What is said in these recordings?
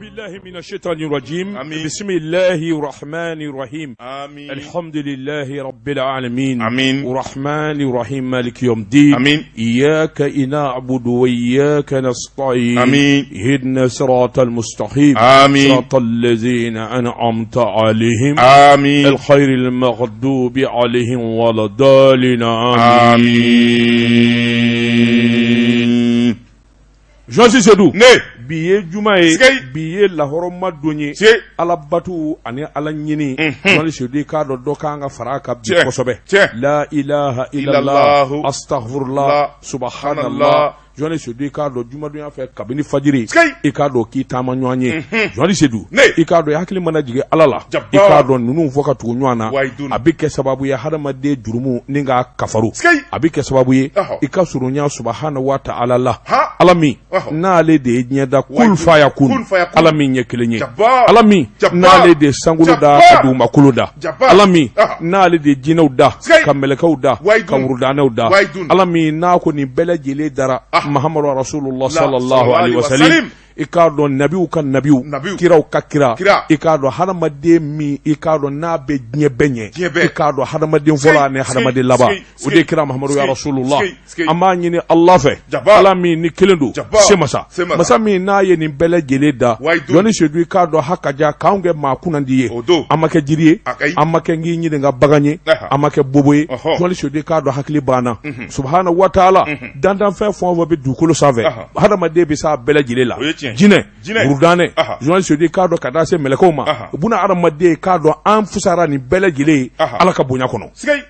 بالله من الشيطان الرجيم. آمين. بسم الله الرحمن الرحيم. آمين. الحمد لله رب العالمين. آمين. الرحمن الرحيم مالك يوم الدين. آمين. إياك نعبد وإياك نستعين. آمين. اهدنا صراط المستقيم. آمين. صراط الذين أنعمت عليهم. آمين. الخير المغضوب عليهم ولا الضالين. آمين. Journaliste Seydou. Ne. Bi ye juma ye. Sikei. Bi ye lahɔrɔma don ye. Se. Ala batu ani ala ɲini. Journaliste Seydou, i k'a dɔn dɔ kan ka fara a kan bi Tiɲɛ. kosɛbɛ. Tiɲɛ. La ilaha illallah. Illallahu. Astaghfirullah. La. Subhanallah. Journaliste Seydou, i k'a dɔn jumadonya fɛ kabini fajiri. Sikei. I k'a dɔn k'i taama ɲɔgɔn ye. Journaliste Seydou. Ne. I k'a dɔn i hakili mana jigin Ala la. Jabbar. I k'a dɔn ninnu fɔ ka tugu ɲɔgɔn na. Wahidun. A bɛ kɛ sababu ye hadamaden jurumu ni k'a kafaru. Sikei. A bɛ kɛ sababu ye Ɔhɔ. i ka surunya subahana wa ta'ala la. Ha. Ala min Ɔhɔ. n'ale de ye diɲɛ da kul Wahidun. fa yakun. Kun fa yakun. Ala min ye kelen ye. Jabbar. Ala min Jabbar. n'ale de ye sankolo da Jabbar. ka dugumakolo da. Jabbar. Ala min Ɔhɔ. n'ale de ye jinɛw da Sikei. ka mɛlɛkɛw da Wahidun. ka wurudanɛw da. Wahidun. Ala min n'a ko nin bɛɛ lajɛlen dara Ah. Muhammadu Rasulullah La sallallahu alaihi wasallam. wasallim. I k'a dɔn nabiw ka nabiw, Nabiw. kiraw ka kira, Kira. i k'a dɔn hadamaden min i k'a dɔn n'a bɛ diɲɛ bɛɛ ɲɛ, Diɲɛ bɛɛ. i k'a dɔn hadamaden fɔlɔ ani Sikei, hadamaden laban, sikei, o de ye kira Muhammadu ya sikei, Rasulullah. sikei, sikei. An b'a ɲini Allah fɛ, Jabbar. Ala min ni kelen don, Jabbar. se masa, Se masa. masa min n'a ye nin bɛɛ lajɛlen da, Wahidun. jɔnni Seydou, i k'a dɔn hakaja k'anw kɛ maa kunnandi ye, O don. an ma kɛ jiri ye, A kayi. an ma kɛ n k'i ɲininka bagan ye, Aha. an ma kɛ bobo ye, Ɔhɔ. jɔnni Seydou, i k'a dɔn hakili banna, subahana wa taala, dantanfɛn fɛn o fɛn bɛ dugukolo sanfɛ, Aha. hadamaden bɛ s'a bɛɛ lajɛlen la, O ye tiɲɛ ye. jinɛ, Jinɛ. wurudanɛ, Aha. jɔnni Seydou, i k'a dɔn ka taa se mɛlɛkɛw ma, Aha. buna hadamaden k'a dɔn an fusara nin bɛɛ lajɛlen ye Aha. Ala ka bonya kɔnɔ. Sikei.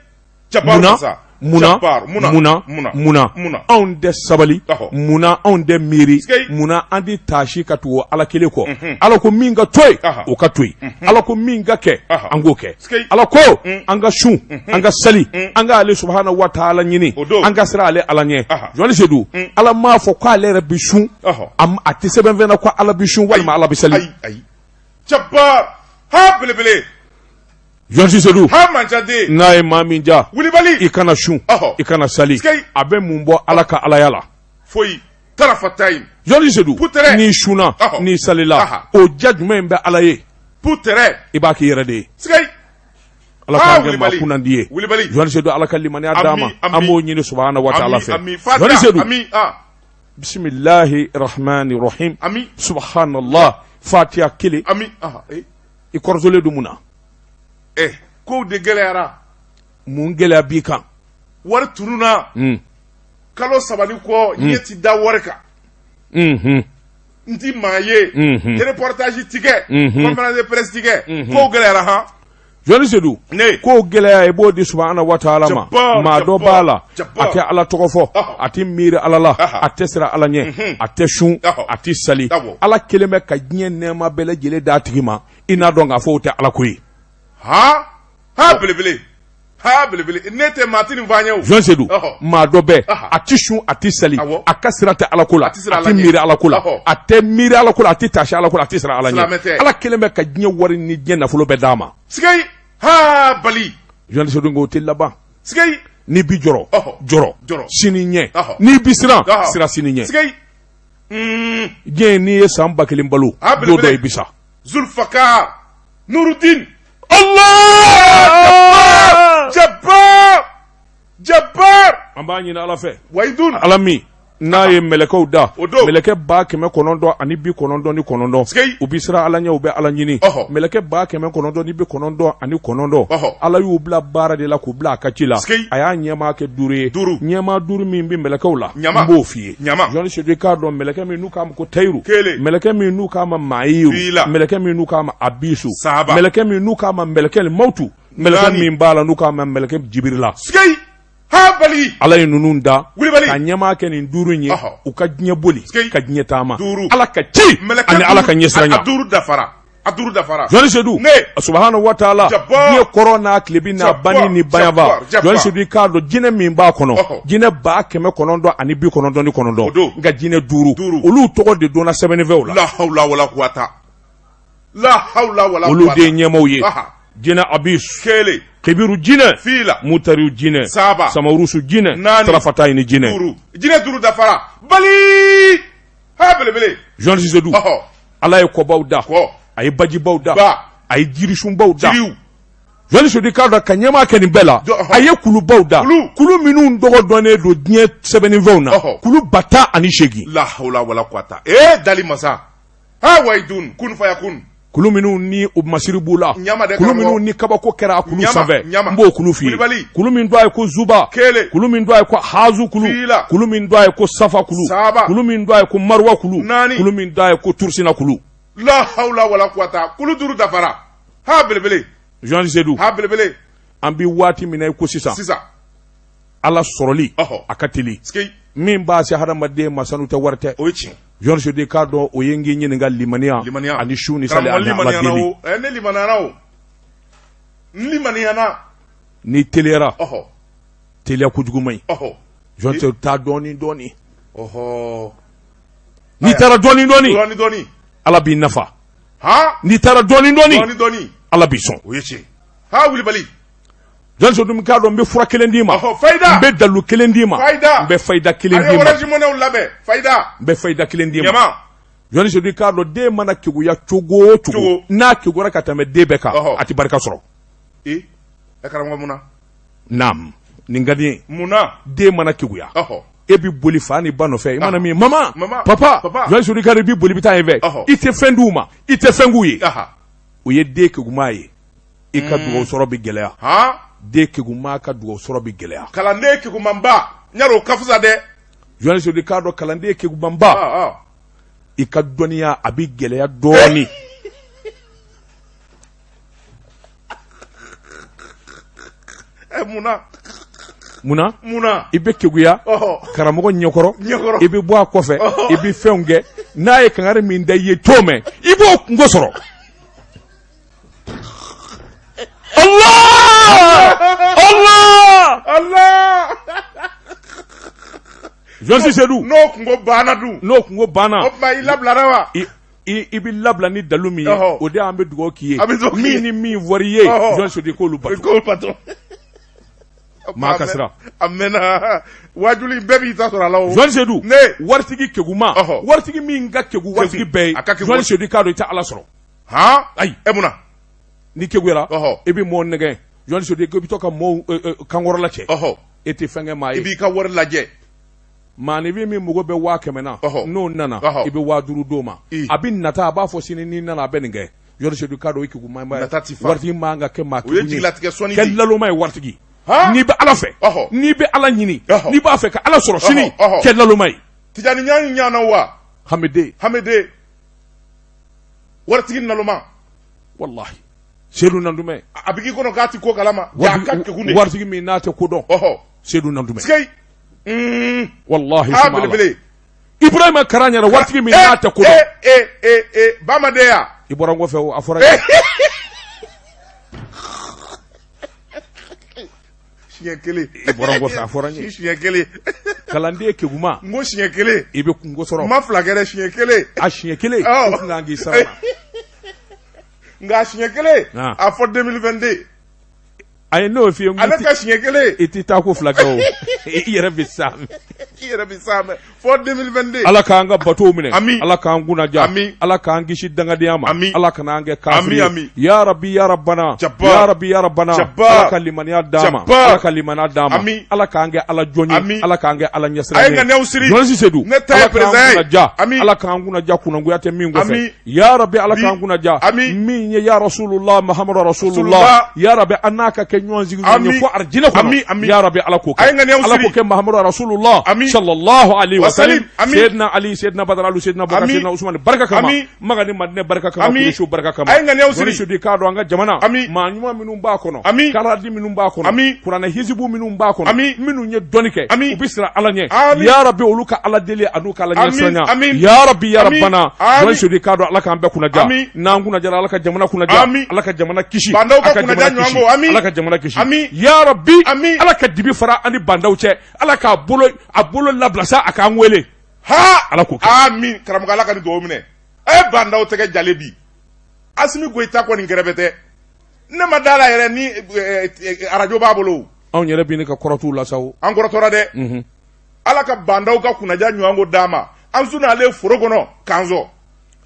Jabbar Munna masa. munna Jabbar. Munna. munna Munna. munna Munna. anw tɛ sabali, Ɔhɔ. munna anw tɛ miiri, Sikei. munna an tɛ taasi ka tugu Ala kelen kɔ? Ala ko min ka to yen, Aha. o ka to yen. Ala ko min ka kɛ, Aha. an k'o kɛ. Sikei. Ala ko an ka sun, an ka sali, an ka ale subahana wa taala ɲini, O don. an ka siran ale Ala ɲɛ. Aha. Jɔnni Seydou, Ala m'a fɔ k'ale yɛrɛ bi sun. Ɔhɔ. A tɛ sɛbɛn fɛn na ko Ala bi sun walima Ala bi sali. Ayi, ayi. Jabbar. Ha belebele. Jɔnni Seydou, Ha mancaden. n'a ye maa min ja, Wulibali. i kana sun, Ɔhɔ. i kana sali, Sikei. a bɛ mun bɔ Ala ka alaya la? Foyi. Tarafatayin. Jɔnni Seydou, Putere. n'i sunna, Ɔhɔ. n'i salila, Aha. o ja jumɛn bɛ Ala ye? Putere. I b'a k'i yɛrɛ de ye. Sikei. Ala Ah, k'an kɛ maa wulibali. kunnandi ye. Wulibali. Jɔnni Seydou, Ala ka limaniya d'a ma. Ami, ami. An b'o ɲini subahana wa taala Ami, fɛ. ami. Fatiha. Jɔnni Seydou, Ami. Ah. bisimilahi rahmani rahim, Ami. subhanallah, fatiha kelen. Ami. Ah. Eh. I kɔrɔtɔlen don mun na? Eh. Kow de gɛlɛyara. Mun gɛlɛya b'i kan? Wari tununa. Kalo 3 ni kɔ ɲɛ ti da wari kan. N ti maa ye. Reportage ti kɛ. Conférence de presse ti kɛ. Kow gɛlɛyara han. Jɔnni Seydou, Ne. ko gɛlɛya, i b'o di subahana wa taala ma. Jabbar, Maa dɔ Jabbar, b'a la, Jabbar. a tɛ Ala tɔgɔ fɔ, Ɔhɔ. a tɛ miiri Ala la, Aha. a tɛ siran Ala ɲɛ, a tɛ sun, Ɔhɔ. a tɛ sali. Awɔ. Ala kelen bɛ ka diɲɛ nɛɛma bɛɛ lajɛlen d'a tigi ma, i n'a dɔn k'a fɔ o tɛ Ala ko ye. Ha. Ha belebele. Ha belebele. Ne tɛ maa ti nin fɔ an ye o. Jɔn Seydou, Ɔhɔ. maa dɔ bɛ, Aha. a tɛ sun, a tɛ sali, Awɔ. a ka sira tɛ Ala ko la, A tɛ siran a Ala tɛ ɲɛ. miiri Ala ko la, Ɔhɔ. a tɛ miiri Ala ko la, a tɛ taasi Ala ko la, a tɛ siran Ala Silamɛ ɲɛ. tɛ. Ala kelen bɛ ka diɲɛ wari ni diɲɛ nafolo bɛɛ d'a ma. Sikei. Ha bali. Jɔn Seydou, o tɛ laban. Sikei. N'i bi jɔrɔ, Ɔhɔ. jɔrɔ Jɔrɔ. sini ɲɛ. Ɔhɔ. N'i bi siran, Ɔhɔ. siran sini ɲɛ. Sikei. Diɲɛ, n'i ye san 1000 balo, Ah, don dɔ belebele. i bi sa. Zulfakar. Nurudin. Allah. Jabbar. Jabbar. An b'a ɲini Ala fɛ, Wahidun. Ala min n'a ye mɛlɛkɛw da, O don. mɛlɛkɛ 999, Sikei. u bi siran Ala ɲɛ, u bɛ Ala ɲini. Ɔhɔ. Mɛlɛkɛ 999, Ɔhɔ. Ala y'u bila baara de la k'u bila a ka ci la. Sikei. A y'a ɲɛmaa kɛ duuru ye. Duuru. Ɲɛmaa duuru min bɛ mɛlɛkɛw la, Ɲama. n b'o f'i ye. Ɲama. Jɔnni Seydou, i k'a dɔn mɛlɛkɛ min n'u k'a ma ko Tayiru, Kelen. mɛlɛkɛ min n'u k'a ma Maayiru, Fila. mɛlɛkɛ min n'u k'a ma Abisu, Saba. mɛlɛkɛ min n'u k'a ma mɛlɛkɛ Mawutu, mɛlɛkɛ Naani. min b'a la n'u k'a ma mɛlɛkɛ Jibirila. Sikei. Ha bali. Ala ye ninnu da Wulibali. ka ɲɛmaa kɛ nin duuru in ye, Ɔhɔ. u ka diɲɛ boli, Sikei. ka diɲɛ taama, Duuru. Ala ka ci Mɛlɛkɛ ani Ala ka duuru- ɲɛsiranya. A duuru dafara. A duuru dafara. Jɔnni Seydou, Ne. subahana wa taala, Jabbar. diɲɛ kɔrɔ n'a tilebin n'a Jabbar, banni ni bayanba, Jabbar, Jabbar. Jɔnni Seydou, i k'a dɔn jinɛ min b'a kɔnɔ, Ɔhɔ. jinɛ 999, O don. nka jinɛ duuru, Duuru. olu tɔgɔ de donna sɛbɛnnifɛnw la. La hawla wala quwata. La hawla wala Olu quwata. de ye ɲɛmaaw ye. Aha. Jinɛ Abis, Kelen. Kebiru jinɛ, Fila. Mutariw jinɛ, Saba. Samarusu jinɛ, Naani. Tarafatayini jinɛ. Duuru. Jinɛ duuru dafara. Bali. Ha belebele. Journaliste Seydou. Ɔhɔ. Ala ye kɔbaw da. Kɔ. A ye bajibaw da. Ba. A ye jirisunbaw da. Jiriw. Journaliste Seydou k'a dɔn ka ɲɛmaa kɛ nin bɛɛ la. Ɔhɔ. A ye kulubaw da. Kulu. Kulu minnu tɔgɔ dɔnnen don diɲɛ sɛbɛnnifɛnw na. Ɔhɔ. Kulu 10 8. La hawla wala quwata. Ee dali masa. Ha wayidun kun fayakun. Kulu minnu ni u masiri b'u la. Ɲama dɛ Kulu karamɔgɔ. minnu ni kabako kɛra a kulu Ɲama, sanfɛ. ɲama. N b'o kulu f'i ye. Kulibali. Kulu min tɔgɔ ye ko Zuba. Kelen. Kulu min tɔgɔ ye ko Hazu kulu. Fila. Kulu min tɔgɔ ye ko Safa kulu. Saba. Kulu min tɔgɔ ye ko Marwa kulu. Naani. Kulu min tɔgɔ ye ko Tursina kulu. La hawla wala quwata. Kulu duuru dafara. Ha belebele. Journaliste Seydou. Ha belebele. An bi waati min na i ko sisan. Sisan. Ala sɔrɔli. Ɔhɔ. A ka teli. Sike. Min b'a se hadamaden ma sanu tɛ wari tɛ. O ye tiɲɛ. Journaliste Seydou k'a dɔn o ye n k'i ɲininka limaniya. Limaniya. Ani su ni sali Karamɔgɔ ani Ala limaniyana deli. o. Ɛ ne limaniyana o. N limaniyana. N'i teliyara. Ɔhɔ. Teliya kojugu man ɲi. Ɔhɔ. Journaliste Seydou taa dɔɔni dɔɔni. Ɔhɔ. N'i taara dɔɔni dɔɔni. Dɔɔni dɔɔni. Ala b'i nafa. Han. N'i taara dɔɔni dɔɔni. Dɔɔni dɔɔni. Ala b'i sɔn. O ye tiɲɛ. Ha wulibali. Journaliste Seydou k'a dɔn n bɛ fura kelen d'i ma. Ɔhɔ fayida. N bɛ dalu kelen d'i ma. Fayida. N bɛ fayida kelen A ye d'i ma. orange money labɛn. Fayida. N bɛ fayida kelen d'i ma. Ɲama. Journaliste Seydou k'a dɔn den mana keguya cogo o cogo. Cogo. N'a kegura ka tɛmɛ den bɛɛ kan. Ɔhɔ. A tɛ barika sɔrɔ. Ee. Ɛ karamɔgɔ mun na? Naam. Nin ka di n ye. Mun na? Den mana keguya. Ɔhɔ. E bɛ boli fa ni ba nɔfɛ i mana min mama, Mama, papa, papa. Journaliste Seydou k'a dɔn i bɛ boli i bɛ taa yen fɛ. Ɔhɔ. I tɛ fɛn d'u ma i tɛ fɛn k'u ye. Aha. O ye den keguman ye. I ka dugawu sɔrɔ bɛ gɛlɛya. Han. Den keguman ka dugawu sɔrɔ bɛ gɛlɛya. Kalanden kegumanba. N y'a dɔn o ka fisa dɛ. Journaliste Seydou k'a dɔn kalanden kegumanba. Ah, ah. I ka dɔnniya a bɛ gɛlɛya dɔɔni. Ɛ mun na? Mun na? Mun na? I bɛ keguya Ɔhɔ. karamɔgɔ ɲɛkɔrɔ, Ɲɛkɔrɔ. i bɛ bɔ a kɔfɛ, Ɔhɔ. i bɛ fɛnw kɛ n'a ye kangari min da i ye t'o mɛn i b'o kungo sɔrɔ. Allah! Allah! Allah! Journaliste Seydou N'o kungo banna dun. n'o kungo banna O tuma i labilara wa? i bɛ labila ni dalu min ye Ɔhɔ. o de y'an bɛ dugawu k'i ye An bɛ dugawu k'i ye. min ni min fɔr'i ye Ɔhɔ. Journaliste Seydou k'olu bato. K'o bato. Maa ka siran. A mɛnna. Wajuli bɛɛ b'i ta sɔrɔ a la o. Journaliste Seydou Ne. waritigi keguma Ɔhɔ. waritigi min ka kegu waritigi bɛɛ ye A ka kegu. Journaliste Seydou k'a dɔn i tɛ Ala sɔrɔ. Han. Ayi. Ɛ mun na? N'i keguyara Ɔhɔ. i bɛ mɔɔw nɛgɛn Journaliste Seydou i bɛ to ka mɔɔw kankɔrɔla cɛ. Ɔhɔ. E tɛ fɛn kɛ maa I ye. b'i ka wari lajɛ. Maaninfin min mago bɛ 100 000 na Ɔhɔ. n'o nana Ɔhɔ. i bɛ 5000 d'o ma. I. A bɛ nata a b'a fɔ sini n'i nana a bɛ nin kɛ. Journaliste Seydou k'a dɔn i kegumanba ye. Nata ti fa. Waritigi man kan ka kɛ maa O ye kegun ye. jigilatigɛ sɔnni Kɛ de ye. laloma ye waritigi. Han. N'i bɛ Ala fɛ. Ɔhɔ. N'i bɛ Ala ɲini. Ɔhɔ. N'i b'a fɛ ka Ala sɔrɔ sini. Ɔhɔ. Kɛ laloma ye. Tijani ɲa ɲana wa? Hamiden. Hamiden. Waritigi naloma. Walahi. Seydou Nandumɛ. A bɛ k'i kɔnɔ k'a ti ko kalama. Ja a ka kegun de. Waritigi min n'a tɛ ko dɔn. Ɔhɔ. Seydou Nandumɛ. Sikeyi. Walahi. Ha suma Ala. belebele. Ibrahima Karaɲara waritigi min n'a tɛ ko dɔn. E e e Bamaden ya. I bɔra n kɔfɛ o a fɔra ye. Siɲɛ kelen. I bɔra n kɔfɛ a fɔra n ye. Siɲɛ kelen. Kalanden keguma. N ko siɲɛ kelen. I bɛ kungo sɔrɔ. N ma fila kɛ dɛ siɲɛ kelen. A siɲɛ kelen. Ɔ. I kun kan k'i sara la. Nka siɲɛ kelen. Ah. A fɔ 2022. Ayi n'o f'i ye n ko Ale ka siɲɛ kelen. i tɛ taa ko fila kɛ o. I yɛrɛ bɛ sa. I yɛrɛ bɛ s'a mɛ fɔ 2022. Ala k'an ka batow minɛ. Ami. Ala k'an kunnaja. Ami. Ala k'an kisi dangadenya ma. Ami. Ala kana an kɛ kafiri ye. Ami, ami. Ya Rabbi ya Rabbana. Jabbar. Ya Rabbi ya Rabbana. Jabbar. Ala ka limaniya d'an ma. Jabbar. Ala ka limaniya d'an ma. Ami. Ala k'an kɛ Ala jɔn ye. Ami. Ala k'an kɛ Ala ɲɛsiran A ye ŋaniyaw siri. Journaliste Seydou. Ne ta ye Ala k'an président ye. kunnaja. Ami. Ala k'an kunnaja kunnangoya tɛ min kɔfɛ. Ami. Ya Rabbi Ala Bi. k'an kunnaja. Ami. Min ye ya Rasulullah Muhammadu Rasulullah. Rasulullah. Ya Rabbi an n'a ka kɛ ɲɔgɔn sigi ɲɔgɔn ye Ami. fo arijinɛ kɔnɔ. Ami, ami. Ya Rabbi Ala k'o kɛ. A ye ŋaniyaw Ala siri. k'o kɛ Muhammadu Rasulullah. Ami. Sallallahu alaihi wa sallam. Wa sallim. Ami. Seydina Ali Seydina Badara Alu Seydina Bakari Ami. Seydina Usmani barika kama. Ami. Maka ni Madinɛ barika kama. Ami. Kurusu barika kama. A ye ŋaniyaw siri. Journaliste Seydou k'a dɔn an ka jamana. Ami. Maa ɲuman minnu b'a kɔnɔ. Ami. Kaladi minnu b'a kɔnɔ. Ami. Kuranɛ hizibu minnu b'a kɔnɔ. Ami. Minnu ye dɔnni kɛ. Ami. U bɛ siran Ala ɲɛ. Ami. Ya Rabbi olu ka Ala deli an'u ka Ala Ami. ɲɛsiranya. Ami. Ya Rabbi ya Ami. Rabbana. Ami. Journaliste Seydou k'a dɔn Ala k'an bɛɛ kunnaja. Ami. N'an kunnajara Ala ka jamana kunnaja. Ami. Ala ka jamana kisi. Bandaw ka Ala kunnaja jamana ɲɔgɔn kisi. kɔ. Ami. Ala ka jamana kisi. Ami. Ya Rabbi. Ami. Ala ka dibi fara an ni bandaw cɛ. Ala k'a bolo a bolo labila sa a k'an wele. Ha. Ala k'o kɛ. Amin. Karamɔgɔ Ala ka nin dugawu minɛ. E bandaw tɛgɛ jalen bi. Asimi Goyita kɔni kɛrɛfɛ tɛ. Ne ma da la yɛrɛ ni arajo b'a bolo. Anw yɛrɛ bɛ ne ka kɔrɔtuw la sa o. An kɔrɔtɔra dɛ. Ala ka bandaw ka kunnaja ɲɔgɔn ko d'a ma. An n'ale foro kɔnɔ kanzɔ.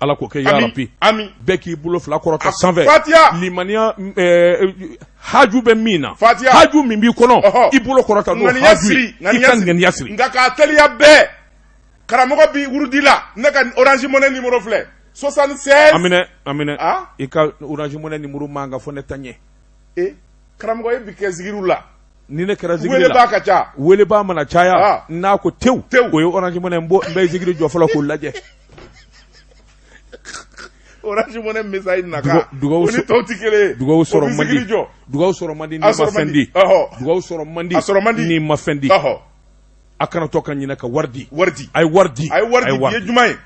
Ala k'o kɛ yarabi. Ami. Bɛɛ k'i bolo fila kɔrɔta sanfɛ. Fatiya. Limaniya haju bɛ min na. Fatiya. Haju min b'i kɔnɔ, i bolo kɔrɔta n'o haju ye, i ka ŋaniya siri. Nka k'a teliya bɛɛ, karamɔgɔ bi wurudi la, ne ka Orange Money numéro filɛ, 76. A minɛ, a minɛ. I ka Orange Money numéro man ka fɔ ne ta ɲɛ. E karamɔgɔ, e bi kɛ zikiriw la. Ni ne kɛra zikiri la, welebaa ka ca. Welebaa mana caya, n'a ko tewu tewu, o ye Orange Money, n bɛ zikiri jɔ fɔlɔ k'o lajɛ. Orange Money message na kan, o ni tɔw tɛ kelen ye. Dugawu sɔrɔ man di, dugawu sɔrɔ man di n'i ma fɛn di, dugawu sɔrɔ man di, a sɔrɔ man di n'i ma fɛn di. A kana to ka ɲinɛ ka wari di. Wari di. A ye wari di. A ye wari di, bi ye juma ye.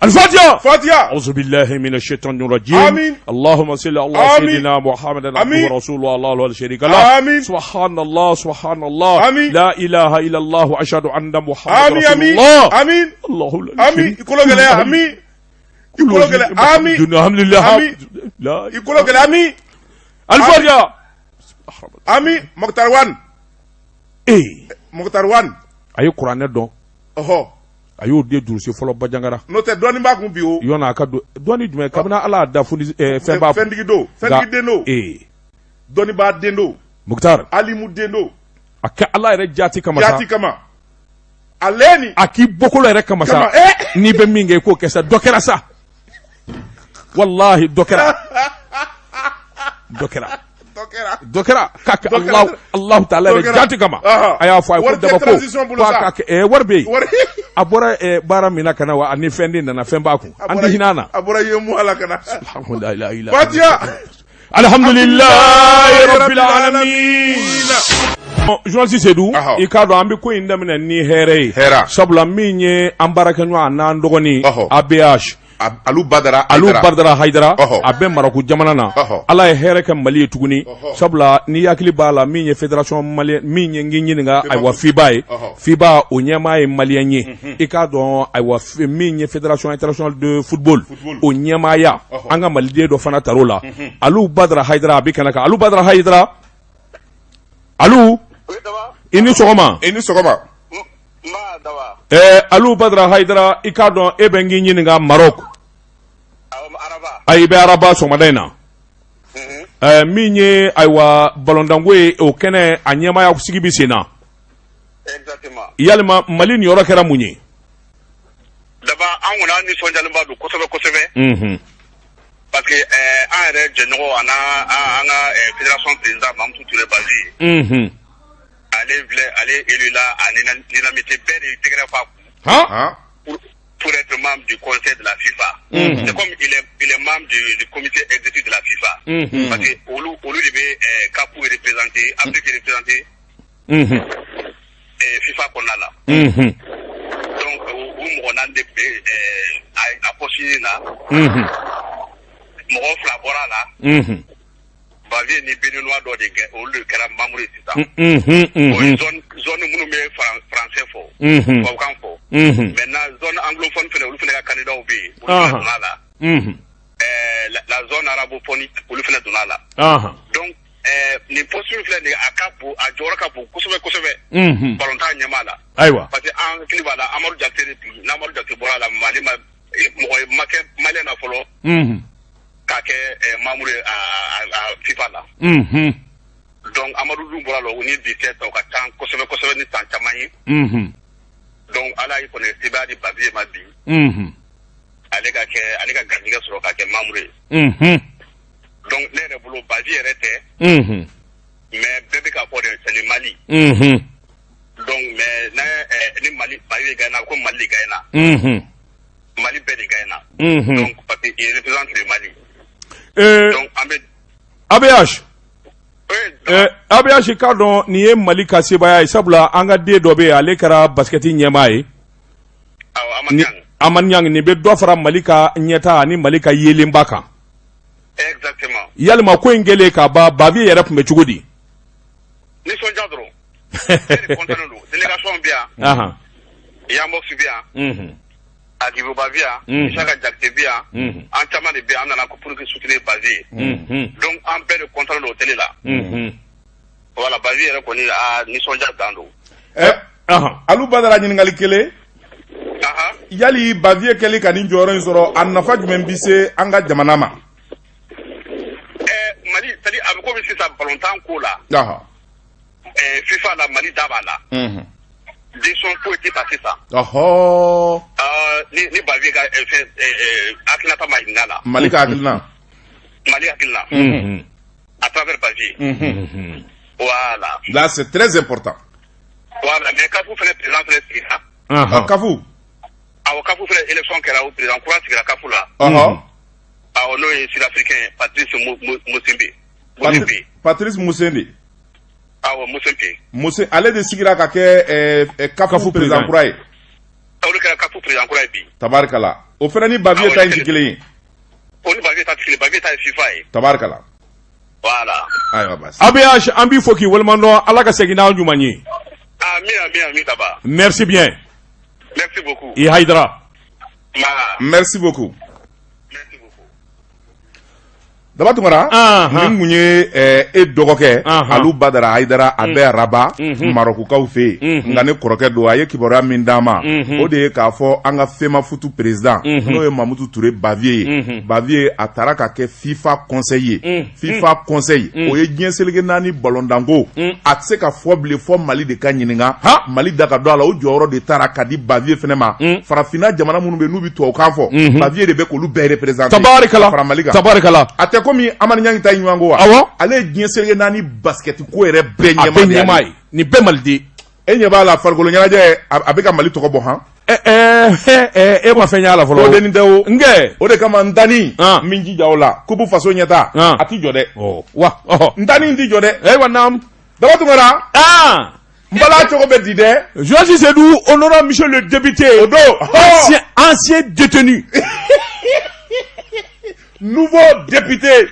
الفاتحة. فاتحة. أعوذ بالله من الشيطان الرجيم. آمين. اللهم صل على آمين. سيدنا محمد عبده آمين. ورسوله، الله لا شريك له. آمين. سبحان الله، سبحان الله. آمين. لا إله إلا الله، أشهد أن محمد Ami. رسول Ami. الله. Ami. الله لا Ami. شريك. I kolo gɛlɛya, ami. I kolo gɛlɛya, ami. الحمد لله. Ami. لا I kolo gɛlɛya, ami. الفاتحة. Ami Mokhtar Wane. ee Mokhtar Wane. A ye kuranɛ dɔn. A y'o de durusi fɔlɔ Bajangara. N'o tɛ, dɔɔnin b'a kun bi o. Yɔnni a ka don dɔɔni jumɛn, kabini Ala y'a da fo ni fɛn b'a kun. Fɛntigi don, fɛntigi den don. Dɔnnibaa den don. Mukutari. Alimu den don. A kɛ Ala yɛrɛ jaati kama sa. Jaati kama, ale ni. A k'i bɔkolo yɛrɛ kama sa. N'i bɛ min kɛ, i k'o kɛ sa. Dɔ kɛra sa, walahi dɔ kɛra, dɔ kɛra, dɔ kɛra k'a kɛ Alahu, Alahu taala yɛrɛ jaati kama. A y'a fɔ a ye ko daba ko k'a ka kɛ wari bɛ yen. A bɔra baara min na ka na wa, ani fɛn de nana, fɛn b'a kun, an tɛ hinɛ a na. A bɔra UEMOA la ka na. Fatiha. Alhamdulilayi rabbil alamin. Journaliste Seydou, i k'a dɔn an bɛ ko in daminɛ ni hɛrɛ ye. Hɛrɛ. Sabula min ye an baarakɛɲɔgɔn a n'an dɔgɔnin ABH. Alu Badara. Alu Badara Hayidara, a bɛ Marɔku jamana na. Ala ye hɛrɛ kɛ Mali ye tuguni, sabula ni hakili b'a la, min ye fédération malienne min ye, n k'i ɲininka, ayiwa, FIBA ye, FIBA o ɲɛmaa ye malien ye. I k'a dɔn, ayiwa, min ye fédération internationale de football, o ɲɛmaaya, an ka maliden dɔ fana tar'o la, Alu Badara Hayidara. A bɛ kɛnɛ kan. Alu Badara Hayidara, Alu, i ni sɔgɔma. I ni sɔgɔma. Alu Badara Hayidara, i k'a dɔn e bɛ n k'i ɲininka Maroc, ayi, i bɛ Araba sɔgɔmada in na. Min ye, ayiwa, balontanko ye, o kɛnɛ a ɲɛmaaya sigi bɛ sen na. Yalima Mali niyɔrɔ kɛra mun ye? Daba, an kɔni, an nisɔndiyalenba don kosɛbɛ kosɛbɛ, parce que an yɛrɛ jɛɲɔgɔn a n'an ka fédération président Mamutu Ture Bazi, ale filɛ, ale élu la à l'unanimité, bɛɛ de tɛgɛrɛ f'a kun pour être membre du conseil de la FIFA. C'est comme il est membre du comité exécutif de la FIFA. Parce que olu de bɛ CAF représenter, Afrique représenter FIFA kɔnɔna la. Donc u mɔgɔ naani de tun bɛ a poste ɲini na. Mɔgɔ fila bɔra a la. Bavieux ni Béninois dɔ de kɛ, olu de kɛra membre ye sisan. O ye zone minnu bɛ français fɔ, tubabukan fɔ. Maintenant, zone anglophone fɛnɛ, olu fɛnɛ ka candidat bɛ yen, olu fɛnɛ donna a la. La zone arabophone, olu fɛnɛ donna a la. Donc nin poste min filɛ nin ye, a ka bon, a jɔyɔrɔ ka bon kosɛbɛ kosɛbɛ balontan ɲɛmaa la. Parce que an hakili b'a la, Amadu Jakite de tun, n'Amadu Jakite bɔra a la, Mali ma mɔgɔ ma kɛ malien na fɔlɔ k'a kɛ membre ye a FIFA la. Donc Amadu dun bɔra la, o ni bi cɛ ta, o ka ca kosɛbɛ kosɛbɛ ni san caman ye. Donc Ala ye kɔni sebaaya di Bavieux ma bi. Ale ka kɛ, ale ka garijɛgɛ sɔrɔ ka kɛ membre ye. Donc ne yɛrɛ bolo, Bavieux yɛrɛ tɛ. Mais bɛɛ bɛ k'a fɔ de, c'est le Mali. Donc mais n'a ni Mali, Bavieux gagne, ko Mali de gagne. Mali bɛɛ de gagne. Donc parce que il représente le Mali. Donc an bɛ. ABH. Oui. ABH, k'a dɔn nin ye Mali ka sebaaya ye, sabula an ka den dɔ bɛ yen, ale kɛra basket ɲɛmaa ye. Awɔ, Amadu Niang. Amadu Niang, nin bɛ dɔ fara Mali ka ɲɛta ani Mali ka yeelenba kan. Exactement. Yalima ko in kɛlen ka ban, Bavieux yɛrɛ tun bɛ cogo di? Nisɔndiya dɔrɔn. Bɛɛ de content don. Délégation bɛ yan. Yambox bɛ yan. Agiboba bɛ yan. Isaka Jakite bɛ yan. An caman de bɛ yan, an nana ko pour que soutenir Bavieux. Donc an bɛɛ de content don hôtel la. Voilà, Bavieux yɛrɛ kɔni, a nisɔndiya dan don. Alu Badara, ɲininkali kelen. Yali Bavieux kɛli ka nin jɔyɔrɔ in sɔrɔ, a nafa jumɛn bɛ se an ka jamana ma? Mali, c'est à dire a bɛ komi sisan balontan ko la, FIFA la, Mali da b'a la. Décision foyi tɛ ta sisan. Ni Bavieux ka fɛn hakilinata ma ɲininka la. Mali ka hakilina. Mali hakilina. À travers Bavieux. Voilà. Là, c'est très important. Voilà, mais CAF fana président fana sigira. Ah, CAF. Awɔ, CAF fana élection kɛra, o président kura sigira CAF la. Awɔ, n'o ye Sud-Africain Patrice Motsepe. Motsepe. Patrice Motsepe. Awɔ, Motsepe. Mose, ale de sigira ka kɛ CAF président kura ye. O de kɛra CAF président kura ye bi. Tabarikala. O fana ni Bavieux ta in tɛ kelen ye. O ni Bavieux ta tɛ kelen, Bavieux ta ye FIFA ye. Tabarikala. Voilà. Ayiwa, basi. ABH, an b'i fo k'i waleɲuman dɔn. Ala ka segin n'an ɲuman ye. Amin, amin, amin, Daba. Merci bien. Merci beaucoup. I Hayidara. Ma. Merci beaucoup. Merci beaucoup. Daba Tunkara, nin kun ye e dɔgɔkɛ Alu Badara Hayidara, a bɛ Rabat, Marɔkukaw fɛ yen, nka ne kɔrɔkɛ don. A ye kibaruya min d'an ma, o de ye k'a fɔ an ka FEMAFOOT président, n'o ye Mamutu Ture Bavieux ye. Bavieux, a taara ka kɛ FIFA conseil ye. FIFA conseil, o ye diɲɛ seleke naani balontanko, a tɛ se ka fɔ bilen fɔ Mali de ka ɲininka, Mali da ka don a la. O jɔyɔrɔ de taara ka di Bavieux fɛnɛ ma. Farafinna jamana minnu bɛ yen n'u bɛ tubabukan fɔ, Bavieux de bɛ k'olu bɛɛ représenter. Tabarikala. Fara Mali kan. Tabarikala. A tɛ komi Amani Ɲangi ta ye ɲɔgɔn ko wa? Awɔ. Ale ye diɲɛ seleke naani basket ko yɛrɛ bɛɛ A ɲɛmaa bɛɛ de ye. ɲɛmaa ye. Nin bɛɛ Maliden. E ɲɛ b'a la, farikolo ɲɛnajɛ, a bɛ ka Mali tɔgɔ bɔ han. E ma fɛn y'a la fɔlɔ. O dennin tɛ o. N kɛ. O de kama n tani min jija o la, coupe faso ɲɛta, a ti jɔ dɛ. Ɔ wa ɔhɔ. N tani ti jɔ dɛ. Ayiwa, naam. Daba Tunkara. N bala cogo bɛ di dɛ. Joasi Seydou, honorable monsieur le député. O don. Ancien détenu. Nouveau député.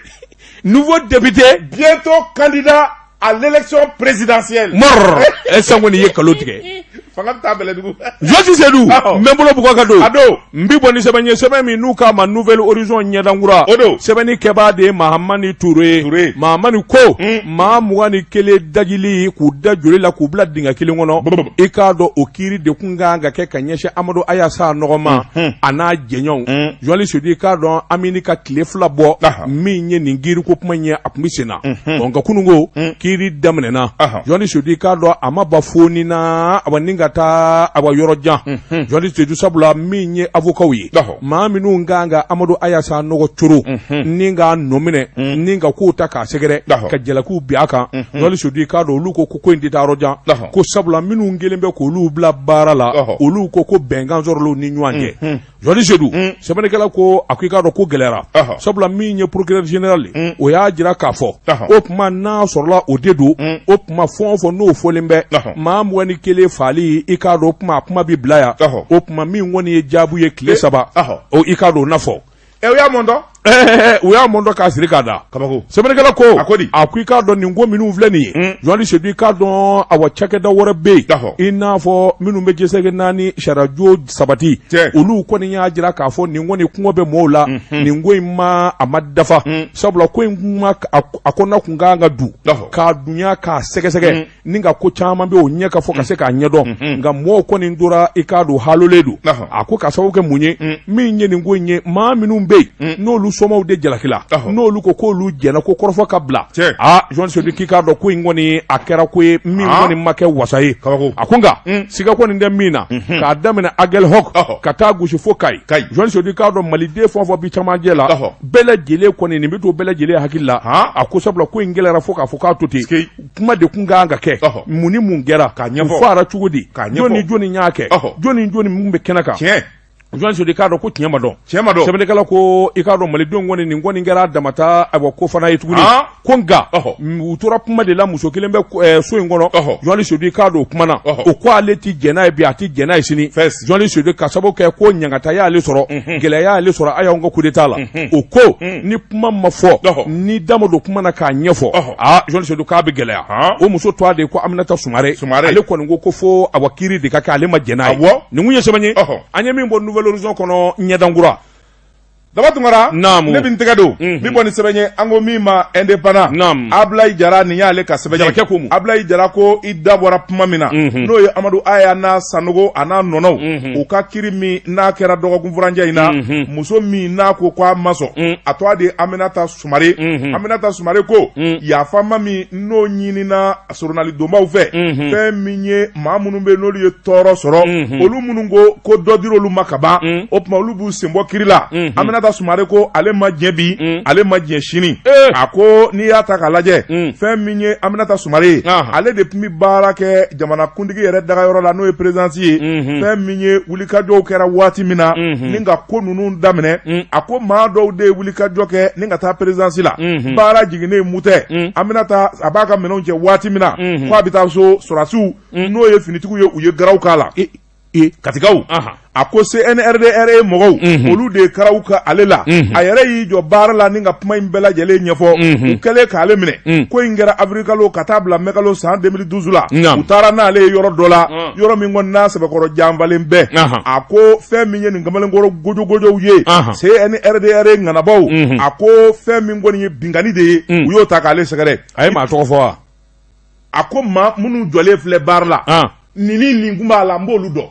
Nouveau député. Bientôt candidat à l'élection présidentielle. Mɔrɔ. Ɛ sango nin ye kalo tigɛ. Fanga bɛ taa Bɛlɛdugu. Joasi Seydou. N bɛ n bolo bugɔ ka don. A don. N bi bɔ ni sɛbɛn ye, sɛbɛn min n'u k'a ma Nouvel Horizon, ɲɛdankura. O don. Sɛbɛnni kɛbaa de ye Mahamani Ture ye. Ture. Mahamani ko maa 21 dajili k'u da joli la k'u bila dingɛ kelen kɔnɔ. I k'a dɔn, o kiiri de kun kan ka kɛ ka ɲɛsin Amadu Aya Sanɔgɔ ma, a n'a jɛɲɔgɔnw. Joasi Seydou, i k'a dɔn, an bɛ ka tile 2 bɔ min ye nin kiiriko kuma in ye, a tun bɛ sen na. Ɔ nka kununko kiiri daminɛna. Joasi Seydou, i k'a dɔn, a ma ban foni na, awa ni ka taa awa yɔrɔ jan. Joasi Seydou, sabula min ye avocats ye, maa minnu kan ka Amadu Aya Sanɔgɔ coro ni k'a nɔ minɛ ni ka kow ta k'a sɛgɛrɛ ka jalakiw bin a kan, Joasi Seydou, i k'a dɔn, olu ko ko in tɛ taa yɔrɔ jan, ko sabula minnu kɛlen bɛ k'olu bila baara la, olu ko ko bɛnkan sɔrɔla u ni ɲɔgɔn cɛ. Joasi Seydou, sɛbɛnnikɛla ko a ko i k'a dɔn ko gɛlɛyara, sabula min ye procureur général ye, o y'a jira k'a fɔ o tuma n'a sɔrɔla o de don, o tuma fɛn o fɛn n'o fɔlen bɛ maa 21 faali, i k'a dɔn, o tuma a kuma bɛ bila yan. O tuma min kɔni ye jaabi ye tile 3, o i k'a dɔn o na fɔ. Ɛ, u y'a mɔntɔ. U y'a mɔntɔ k'a siri k'a da. Kabako. Sɛbɛnnikɛla ko A ko di? A ko i k'a dɔn, nin ko minnu filɛ nin ye, Joasi Seydou, i k'a dɔn, awa cakɛda wɛrɛ bɛ yen, i n'a fɔ minnu bɛ jɛsɛgɛ naani sariyajo sabati, olu kɔni y'a jira k'a fɔ nin kɔni kɔngɔ bɛ mɔgɔw la. Nin ko in ma, a ma dafa, sabula ko in kuma a kɔnɔna kun kan ka du k'a dunya k'a sɛgɛsɛgɛ ni ka ko caman bɛ o ɲɛ ka fɔ ka se k'a ɲɛdɔn. Nka mɔgɔw kɔni tora, i k'a dɔn, halolen don. A ko ka sababu kɛ mun ye? Min ye nin ko in ye, maa minnu bɛ yen n'olu somaw de jalakila, n'olu ko k'olu jɛnna ko kɔrɔfɔ ka bila, aa Joasi Seydou, k'i k'a dɔn ko in kɔni a kɛra ko ye min kɔni ma kɛ wasa ye. A ko nka siga kɔni tɛ min na, k'a daminɛ Aguelhok ka taa gosi fo Kayi, Joasi Seydou, i k'a dɔn, maliden fɛn o fɛn bi camancɛ la, bɛɛ lajɛlen kɔni nin bɛ to bɛɛ lajɛlen hakili la. A ko sabula ko in gɛlɛyara fo k'a fɔ k'a to ten, kuma de kun kan ka kɛ, mun ni mun kɛra, u faara cogo di, jɔn ni jɔni y'a kɛ, jɔn ni jɔni mun bɛ kɛnɛ kan. Joasi Seydou, i k'a dɔn ko tiɲɛ ma dɔn. Tiɲɛ ma dɔn. Sɛbɛnnikɛla ko i k'a dɔn, malidenw kɔni, nin kɔni kɛra damata ayiwa ko fana ye tuguni. Ko nka u tora kuma de la, muso kelen bɛ so in kɔnɔ, Joasi Seydou, i k'a dɔn, o kumana, o ko ale tɛ jɛn n'a ye bi, a tɛ jɛn n'a ye sini. Joasi Seydou, ka sababu kɛ ko ɲangata y'ale sɔrɔ, gɛlɛya y'ale sɔrɔ a y'anw ka coup d'état la, o ko ni kuma ma fɔ, ni da ma don kuma na k'a ɲɛfɔ, aa Joasi Seydou, k'a bɛ gɛlɛya. O muso tɔgɔ de ko Aminata Sumare. Ale kɔni ko ko fo awa kiiri de ka kɛ, ale ma jɛn n'a ye. Nin kun ye sɛbɛn ye an ye min bɔ Nouvel Horizon kɔnɔ, ɲɛdankura. Daba Tunkara, Naamu. Ne bɛ n tɛgɛ don min bɔ ni sɛbɛn ye, an ko min ma Indépendant. Naamu. Ablaye Jara, nin y'ale ka sɛbɛn ye. Jarakɛ ko mun? Ablaye Jara ko i da bɔra kuma min na, n'o ye Amadu Aya n'a Sanogo a n'a nɔnɔw, u ka kiri min n'a kɛra dɔgɔkun furancɛ in na, muso min n'a ko k'a ma sɔn, a tɔgɔ de ye Aminata Sumare. Aminata Sumare ko yafama min n'o ɲinina soronalidonbaw fɛ, fɛn min ye maa minnu bɛ n'olu ye tɔɔrɔ sɔrɔ, olu minnu ko ko dɔ dira olu ma ka ban, o tuma olu b'u sen bɔ kiri la. Aminata Sumare ko ale ma diɲɛ bi, ale ma diɲɛ sini. A ko n'i y'a ta k'a lajɛ, fɛn min ye Aminata Sumare ye, ale de tun bɛ baara kɛ jamanakuntigi yɛrɛ dagayɔrɔ la, n'o ye présidence ye. Fɛn min ye wulikajɔw kɛra waati min na ni ka ko ninnu daminɛ, a ko maa dɔw de ye wulikajɔ kɛ ni ka taa présidence la. Baara jiginnen mutɛ, Aminata a b'a ka minɛnw cɛ waati min na ko a bɛ taa so, sɔrɔdasiw, n'o ye finitigiw ye, u ye garaw k'a la Katikaw. A ko CNRD-RE mɔgɔw, olu de ye karaw kɛ ale la. A yɛrɛ y'i jɔ baara la ni ka kuma in bɛɛ lajɛlen ɲɛfɔ. U kɛlen k'ale minɛ, ko in kɛra avril ka taa bila mai kalo san 2012 la. U taara n'ale ye yɔrɔ dɔ la, yɔrɔ min kɔni n'a sɛbɛkɔrɔ janfalen bɛɛ. A ko fɛn min ye nin kamalenkɔrɔ gojogojow ye, CNRD-RE ŋanabaw, a ko fɛn min kɔni ye binkanni de ye, u y'o ta k'ale sɛgɛrɛ. A ye maa tɔgɔ fɔ wa? A ko maa minnu jɔlen filɛ baara la, nin ni nin kun b'a la, n b'olu dɔn.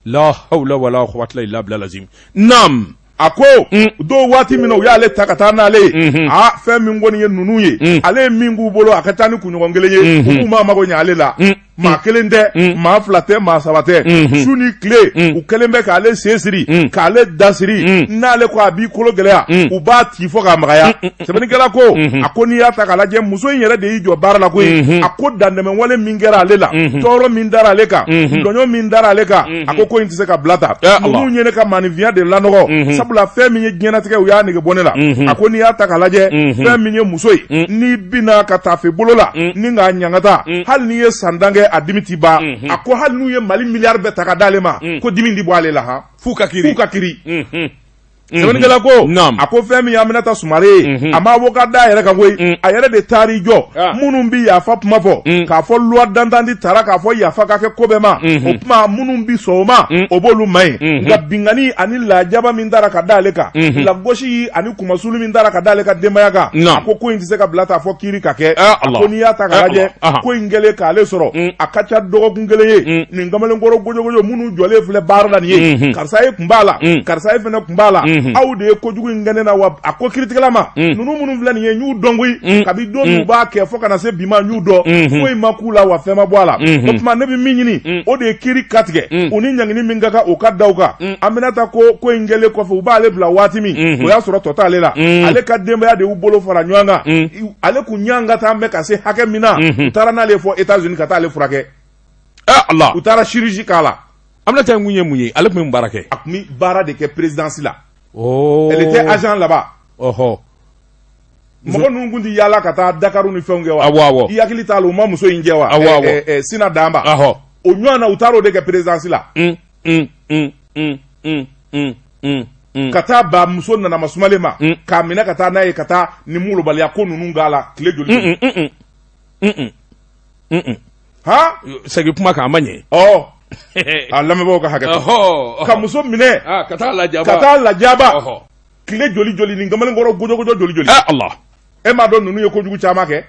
La hawla wala quwwata illa billah lazim. Naam. A ko dɔw waati min na u y'ale ta ka taa n'ale ye, aa, fɛn min kɔni ye ninnu ye, ale ye min k'u bolo, a ka ca ni kunɲɔgɔn kelen ye, u k'u ma mago ɲɛ ale la. Maa kelen tɛ, maa fila tɛ, maa saba tɛ, su ni tile u kɛlen bɛ k'ale sen siri, k'ale da siri. N'ale ko a b'i kolo gɛlɛya, u b'a ci fo k'a magaya. Sɛbɛnnikɛla ko, a ko n'i y'a ta k'a lajɛ, muso in yɛrɛ de y'i jɔ baara la koyi. A ko dantɛmɛwale min kɛra ale la, tɔɔrɔ min dara ale kan, tɔɲɔ min dara ale kan, a ko ko in tɛ se ka bila tan. Ninnu ye ne ka maaninfinya de lanɔgɔ, sabula fɛn min ye diɲɛlatigɛ, u y'a nege bɔ ne la. A ko n'i y'a ta k'a lajɛ, fɛn min ye muso ye, n'i binna ka taafe bolo la ni k'a ɲangata, hali n'i ye san tan kɛ, a dimi ti ban. A ko hali n'u ye Mali miliyari bɛɛ ta ka d'ale ma, ko dimi ti bɔ ale la han. F'u ka kiiri. F'u ka kiiri. Sɛbɛnnikɛla ko, a ko fɛn min ye Aminata Sumare ye, a ma avocat da a yɛrɛ kan koyi, a yɛrɛ de taar'i jɔ. Minnu bi yafa kuma fɔ, k'a fɔ loi d'entente tara, k'a fɔ yafa ka kɛ ko bɛɛ ma, o kuma minnu bi sɔn o ma, o b'olu ma ye. Nka binkanni ani lajaba min dara ka da ale kan, lagosi ani kumasuli min dara ka da ale ka denbaya kan, a ko ko in tɛ se ka bila ta fɔ kiiri ka kɛ. A ko n'i y'a ta k'a lajɛ, ko in kɛlen k'ale sɔrɔ, a ka ca dɔgɔkun kelen ye, nin kamalenkɔrɔ gojogojo minnu jɔlen filɛ baara la nin ye, karisa ye kun b'a la, karisa ye fɛnɛ kun b'a la, aw de ye kojugu in kɛ ne na wa? A ko kiritigɛla ma, ninnu minnu filɛ nin ye, n y'u dɔn koyi, kabi don min u b'a kɛ fo ka na se bi ma, n y'u dɔn, foyi ma k'u la wa fɛn ma bɔ a la. O tuma ne bɛ min ɲini, o de ye kiiri ka tigɛ, u ni ɲangini min ka kan, o ka da u kan. Aminata ko ko in kɛlen kɔfɛ, u b'ale bila waati min, o y'a sɔrɔ tɔ t'ale la. Ale ka denbaya de y'u bolo fara ɲɔgɔn kan. Ale kun ɲangata bɛ ka se hakɛ min na, u taara n'ale fɔ États-Unis ka taa ale furakɛ. Ala. U taara chirurgie k'a la. Aminata in kun ye mun ye? Ale tun bɛ mun baara kɛ? A tun bɛ baara de kɛ présidence la. Elle était agent là-bas. Mɔgɔ ninnu tun tɛ yaala ka taa Dakaru ni fɛnw kɛ wa? Awɔ, awɔ. I hakili t'a la, u ma muso in jɛ wa? Awɔ, awɔ. Sina Danba. O ɲɔgɔn na, u taara o de kɛ présidence la. Ka taa ba muso nana ma sumalen ma, k'a minɛ ka taa n'a ye, ka taa ni molobaliya ko ninnu k'a la tile joli. Han. Segin kuma kan, a ma ɲɛ. Ɔ, a lamɛnbagaw ka hakɛ to. Ka muso minɛ ka taa lajaba, ka taa lajaba tile joli joli, nin kamalenkɔrɔ gojogojo joli joli. Ala. E m'a dɔn ninnu ye kojugu caman kɛ.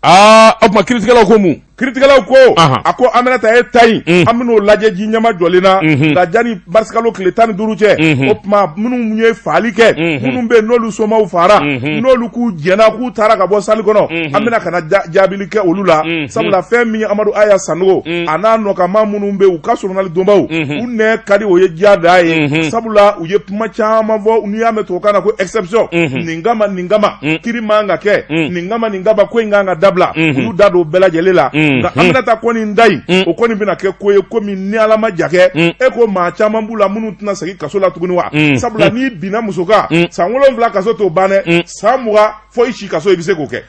Aa, o tuma kiritigɛlaw ko mun? Kiritigɛlaw ko, a ko Aminata e ta in, an bɛn'o lajɛ ji ɲɛma jɔlen na. Nka janni marisikalo tile 15 cɛ, o tuma minnu ye faali kɛ, minnu bɛ yen n'olu somaw faara, n'olu k'u jɛnna k'u taara ka bɔ salle kɔnɔ, an bɛna ka na jaabili kɛ olu la. Sabula fɛn min ye Amadu Aya Sanogo a n'a nɔkanmaa minnu bɛ yen, u ka soronali donbaw, u nɛ ka di, o ye diya da ye, sabula u ye kuma caman fɔ. N'i y'a mɛn tubabukan na ko exception, nin kama nin kama kiri man ka kɛ, nin kama nin kama ko in kan ka dabila, u y'u da don bɛɛ lajɛlen la. Nka Aminata kɔni da in, o kɔni bɛna kɛ ko ye komi ni Ala ma ja kɛ. E ko maa caman b'u la minnu tɛna segin kaso la tuguni wa? Sabula n'i binna muso kan, san 7 kaso t'o ban dɛ, san 20 fo i si kaso, i bɛ se k'o kɛ.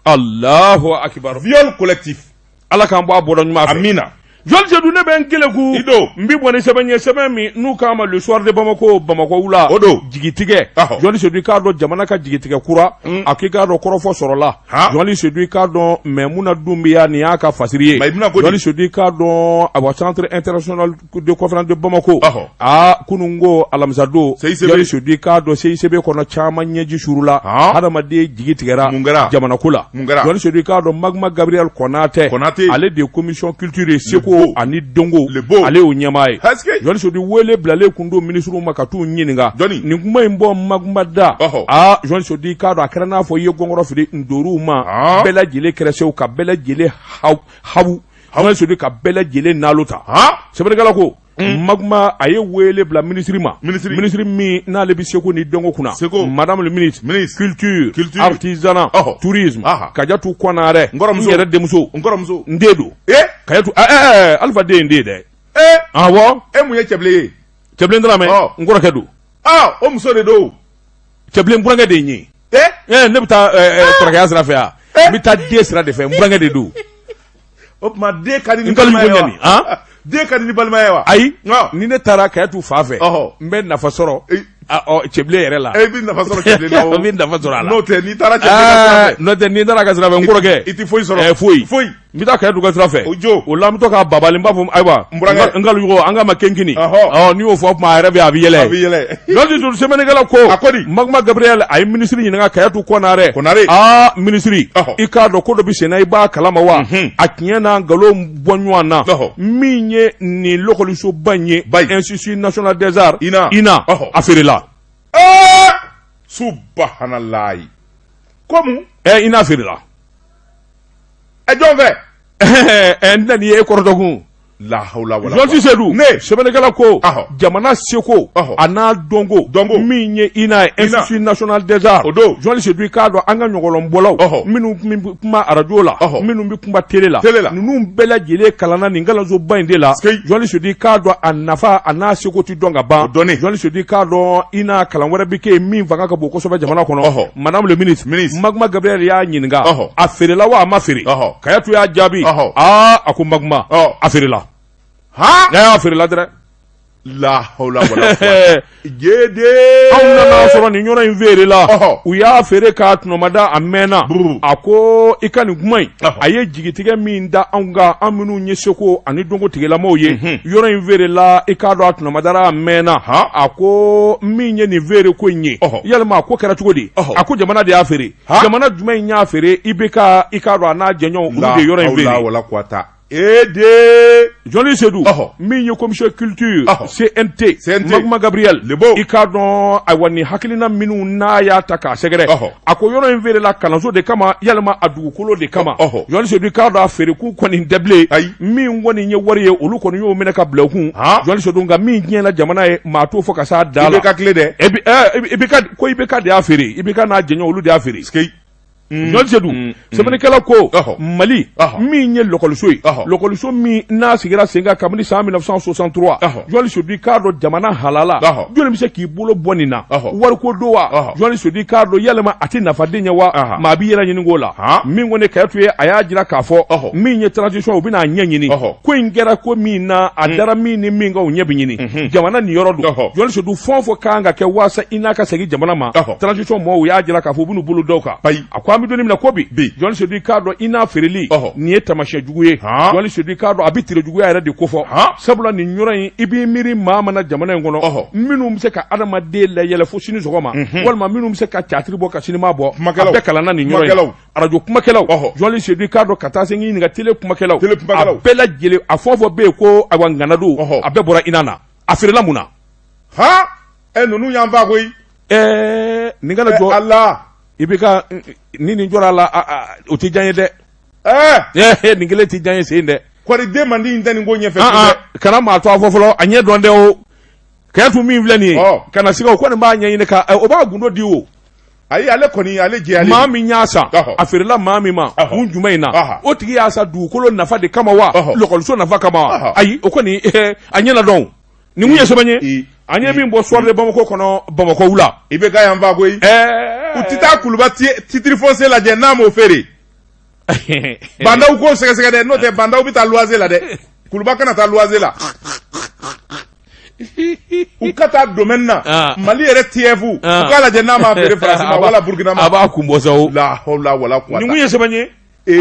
Allahu akibar. Viol collectif. Ala k'an bɔ a bɔda ɲuman fɛ. Amina. Jɔli Sedu ne bɛ n keleku I don. n bɛ bɔ ni sɛbɛn ye sɛbɛn min n'u k'a ma Le Soir de Bamako Bamakɔ wula O don. jigitigɛ Ɔhɔ. Jɔli Sedu i k'a dɔn jamana ka jigitigɛ kura a k'i k'a dɔn kɔrɔfɔ sɔrɔla Han. Jɔli Sedu i k'a dɔn Maimuna Dunbiya nin y'a ka fasiri ye Maimuna ko di? Jɔli Sedu i k'a dɔn awa Centre international de conférence de Bamako Ɔhɔ. aa kunun ko alamisa don CICB. Jɔli Sedu i k'a dɔn CICB kɔnɔ caman ɲɛji surula Han. hadamaden jigi tigɛra Mun kɛra? jamana ko la Mun kɛra? Jɔli Sedu i k'a dɔn Maguma Gabriel Konate Konate. ale de ye commission culture ye seko beau. ani dɔnko Le beau. ale y'o ɲɛmaa ye Est-ce que- Jɔli Sedu wele bilalen kun don minisiriw ma ka t'u ɲininka Jɔni? nin kuma in bɔ Maguma da Ɔhɔ. aa Jɔli Sedu i k'a dɔn a kɛra n'a fɔ i ye gɔngɔrɔ fili ntoriw ma Han. bɛɛ lajɛlen kɛrɛsɛw ka bɛɛ lajɛlen hawu Jɔli Sedu ka bɛɛ lajɛlen nalo ta Han. sɛbɛnnikɛla ko Maguma a ye wele bila minisiri ma Minisiri. minisiri min n'ale bɛ seko ni dɔnko kunna Seko. madame le ministre Ministre. culture, Culture. artisanat Ɔhɔ. tourisme Aha. Kajatu Kɔnarɛ N kɔrɔmuso. n yɛrɛ denmuso N kɔrɔmuso. n den don E. Kajatu Alifa den ye n den ye dɛ E. awɔ E mun ye Cɛbilen ye? Cɛbilen Daramɛ Ɔ. n kɔrɔkɛ don Ah, o muso de don. Cɛbilen n burankɛ de ye n ye E. Ne bɛ taa kɔrɔkɛya sira fɛ yan n bɛ taa den sira de fɛ n burankɛ de don O tuma den ka di ni N kalo balima ye ko wa? ɲani, han? Den ka di ni balima ye wa? Ayi Ɔ. ni ne taara Kajatu fa fɛ Ɔhɔ. n bɛ nafa sɔrɔ E- Cɛbilen yɛrɛ la E bɛ nafa sɔrɔ Cɛbilen na o. N bɛ nafa sɔrɔ a la N'o tɛ n'i taara Cɛbilen ka sira fɛ. N'o tɛ ni n taara a ka sira fɛ n kɔrɔkɛ I tɛ foyi sɔrɔ. Foyi Foyi. N bɛ taa Kajatu ka sira fɛ O jo. O la n bɛ to k'a babali n b'a fɔ ayiwa N burankɛ. n kaluɲɔgɔn an k'a ma kenkini Ɔhɔ. Ɔ n'i y'o fɔ o tuma a yɛrɛ bɛ a bɛ yɛlɛ A bɛ yɛlɛ. Jɔli Sedu sɛbɛnnikɛla ko A ko di? Maguma Gabriel a ye minisiri ɲininka Kajatu Kɔnarɛ Kɔnare. Aa minisiri Ɔhɔ. i k'a dɔn ko dɔ bɛ senna i b'a kalama wa a tiɲɛ n'a nkalon bɔ ɲɔgɔn na Ɔhɔ. min ye nin lɔkɔlisoba in ye Ba in. Institut national des arts INA. INA Ɔhɔ. a feerela Ee! Subahanallahi. Ko mun? INA feerela Ɛ jɔn fɛ? N tɛna nin ye e kɔrɔtɔ kun La hawla wala Jɔli Sedu Ne. sɛbɛnnikɛla ko Ɔhɔ. jamana seko Ɔhɔ. a n'a dɔnko Dɔnko. min ye INA ye INA. Institut national des arts O don. Jɔli Sedu i k'a dɔn an ka ɲɔgɔlɔnbɔlaw Ɔhɔ. minnu bɛ kuma arajo la Ɔhɔ. minnu bɛ kuma télé la Télé la. ninnu bɛɛ lajɛlen kalanna nin kalansoba in de la Sikeyi. Jɔli Sedu i k'a dɔn a nafa a n'a seko tɛ dɔn ka ban O dɔnni. Jɔli Sedu i k'a dɔn INA kalan wɛrɛ bɛ kɛ yen min fanga ka bon kosɛbɛ jamana kɔnɔ Ɔhɔ. madame le ministre Ministre. Maguma Gabriel y'a ɲininka Ɔhɔ. a feerela wa a ma feere Ɔhɔ. Kayatu y'a jaabi Ɔhɔ. aa a ko Maguma Ɔ. a feerela Ha? Ne y'a feerela dɛrɛ La hawla wala quwwata. Jede. Anw nana sɔrɔ nin yɔrɔ in feerela Ɔhɔ. u y'a feere k'a tɔnɔmada a mɛnna Brr. a ko i ka nin kuma in Ɔhɔ. a ye jigitigɛ min da anw kan an minnu ye seko ani dɔnko tigilamaw ye yɔrɔ in feerela i k'a dɔn a tɔnɔmadara a mɛnna Han. a ko min ye nin feere ko in ye Ɔhɔ. yalima a ko kɛra cogo di Ɔhɔ. a ko jamana de y'a feere Han. jamana jumɛn in y'a feere i bɛ ka i k'a dɔn a n'a jɛɲɔgɔn olu de ye yɔrɔ in La feere hawla wala quwwata. Ede. Jɔli Sedu Ɔhɔ. min ye commission culture Ɔhɔ. CNT CNT. Maguma Gabriel Le beau. i k'a dɔn ayiwa nin hakilina minnu n'a y'a ta k'a sɛgɛrɛ Ɔhɔ. a ko yɔrɔ in feerela kalanso de kama yalima a dugukolo de kama Ɔhɔ. Jɔli Sedu i k'a dɔn a feerekun kɔni tɛ bilen Ayi. min kɔni ye wari ye olu kɔni y'o minɛ ka bila u kun Han. Jɔli Sedu nka min tiɲɛna jamana ye maa t'o fɔ ka s'a da I la bɛ ka tile dɛ. E bi IBK ko IBK de y'a feere IBK n'a jɛɲɔgɔn olu de y'a feere Sikeyi. Jɔli Sedu sɛbɛnnikɛla ko Ɔhɔ. Mali Ɔhɔ. min ye lɔkɔliso ye Ɔhɔ. lɔkɔliso min n'a sigira sen kan kabini san 1963 Ɔhɔ. Jɔli Sedu i k'a dɔn jamana halala Ɔhɔ. jɔni bɛ se k'i bolo bɔ nin na Ɔhɔ. wariko don wa Ɔhɔ. Jɔli Sedu i k'a dɔn yalima a tɛ nafaden ye wa Aha. maa b'i yɛrɛ ɲini k'o la Han. min kɔni Kayatu ye a y'a jira k'a fɔ Ɔhɔ. min ye transition u bɛna a ɲɛɲini Ɔhɔ. ko in kɛra ko min na a dara min ni min kan o ɲɛ bɛ ɲini jamana niyɔrɔ don Ɔhɔ. Jɔli Sedu fɛn o fɛn kan ka kɛ waasa i n'a ka segin jamana ma Ɔhɔ. transition mɔgɔw u y'a jira k'a fɔ u bɛn'u bolo da o kan Ayi. a ko an bɛ don min na ko bi Bi. Jɔli Sedu i k'a dɔn i n'a feereli Ɔhɔ. nin ye taamasiyɛn jugu ye Han. Jɔli Sedu i k'a dɔn a bɛ tere juguya yɛrɛ de kofɔ Han. sabula nin yɔrɔ in i b'i miiri maa mana jamana in kɔnɔ Ɔhɔ. minnu bɛ se ka adamaden layɛlɛ fo sini sɔgɔma walima minnu bɛ se ka catiri bɔ ka sinima bɔ a Kumakɛlaw. bɛɛ kalanna nin yɔrɔ in Kumakɛlaw. arajo kumakɛlaw Ɔhɔ. Jɔli Sedu i k'a dɔn ka taa se n ɲininka télé kumakɛlaw Télé kumakɛlaw. a bɛɛ lajɛlen a fɛn o fɛn bɛ yen ko ayiwa ŋana don Ɔhɔ. a bɛɛ bɔra INA na a feerela mun na Ha? Ɛ ninnu y'an fa koyi. Nin kana Ɛ jɔ Ala. i bɛ ka ni nin jɔra a la o tɛ diya n ye dɛ Ɛɛ. Nin kelen tɛ diya n ye sen dɛ Kɔri den man di in tɛ nin ko ɲɛfɛ. Kana maa to a fɔ fɔlɔ a ɲɛ dɔn dɛ o Kayatu min filɛ nin ye Ɔ. kana siga o kɔni b'a ɲɛɲini ka o b'a gundo di o Ayi ale kɔni ale jɛyalen. maa min y'a san Ɔhɔ. a feerela maa min ma Ɔhɔ. kun jumɛn in na Ɔhɔ. o tigi y'a san dugukolo nafa de kama wa Ɔhɔ. lɔkɔliso nafa kama wa Ɔhɔ. ayi o kɔni a ɲɛna dɔn nin kun ye sɛbɛn ye an ye min bɔ Soir de Bamako kɔnɔ Bamakɔ wula I bɛ ka yan fa koyi. U tɛ taa Kuluba titre foncier lajɛ n'a m'o feere. Bandaw k'o sɛgɛsɛgɛ dɛ n'o tɛ Bandaw bɛ taa luwanse la dɛ. Kuluba kana taa luwanze la u ka taa domaine na ah. Mali yɛrɛ TF u ah. k'a lajɛ n'a m'a feere Faransi ma wala Burukina ma a b'a kun bɔ sa o la hawla wala quwwata nin kun ye sɛbɛn ye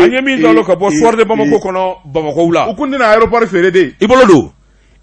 an ye min dalo ka bɔ Soir de Bamako kɔnɔ Bamakɔ la u kun tɛna aéroport feere de i bolo don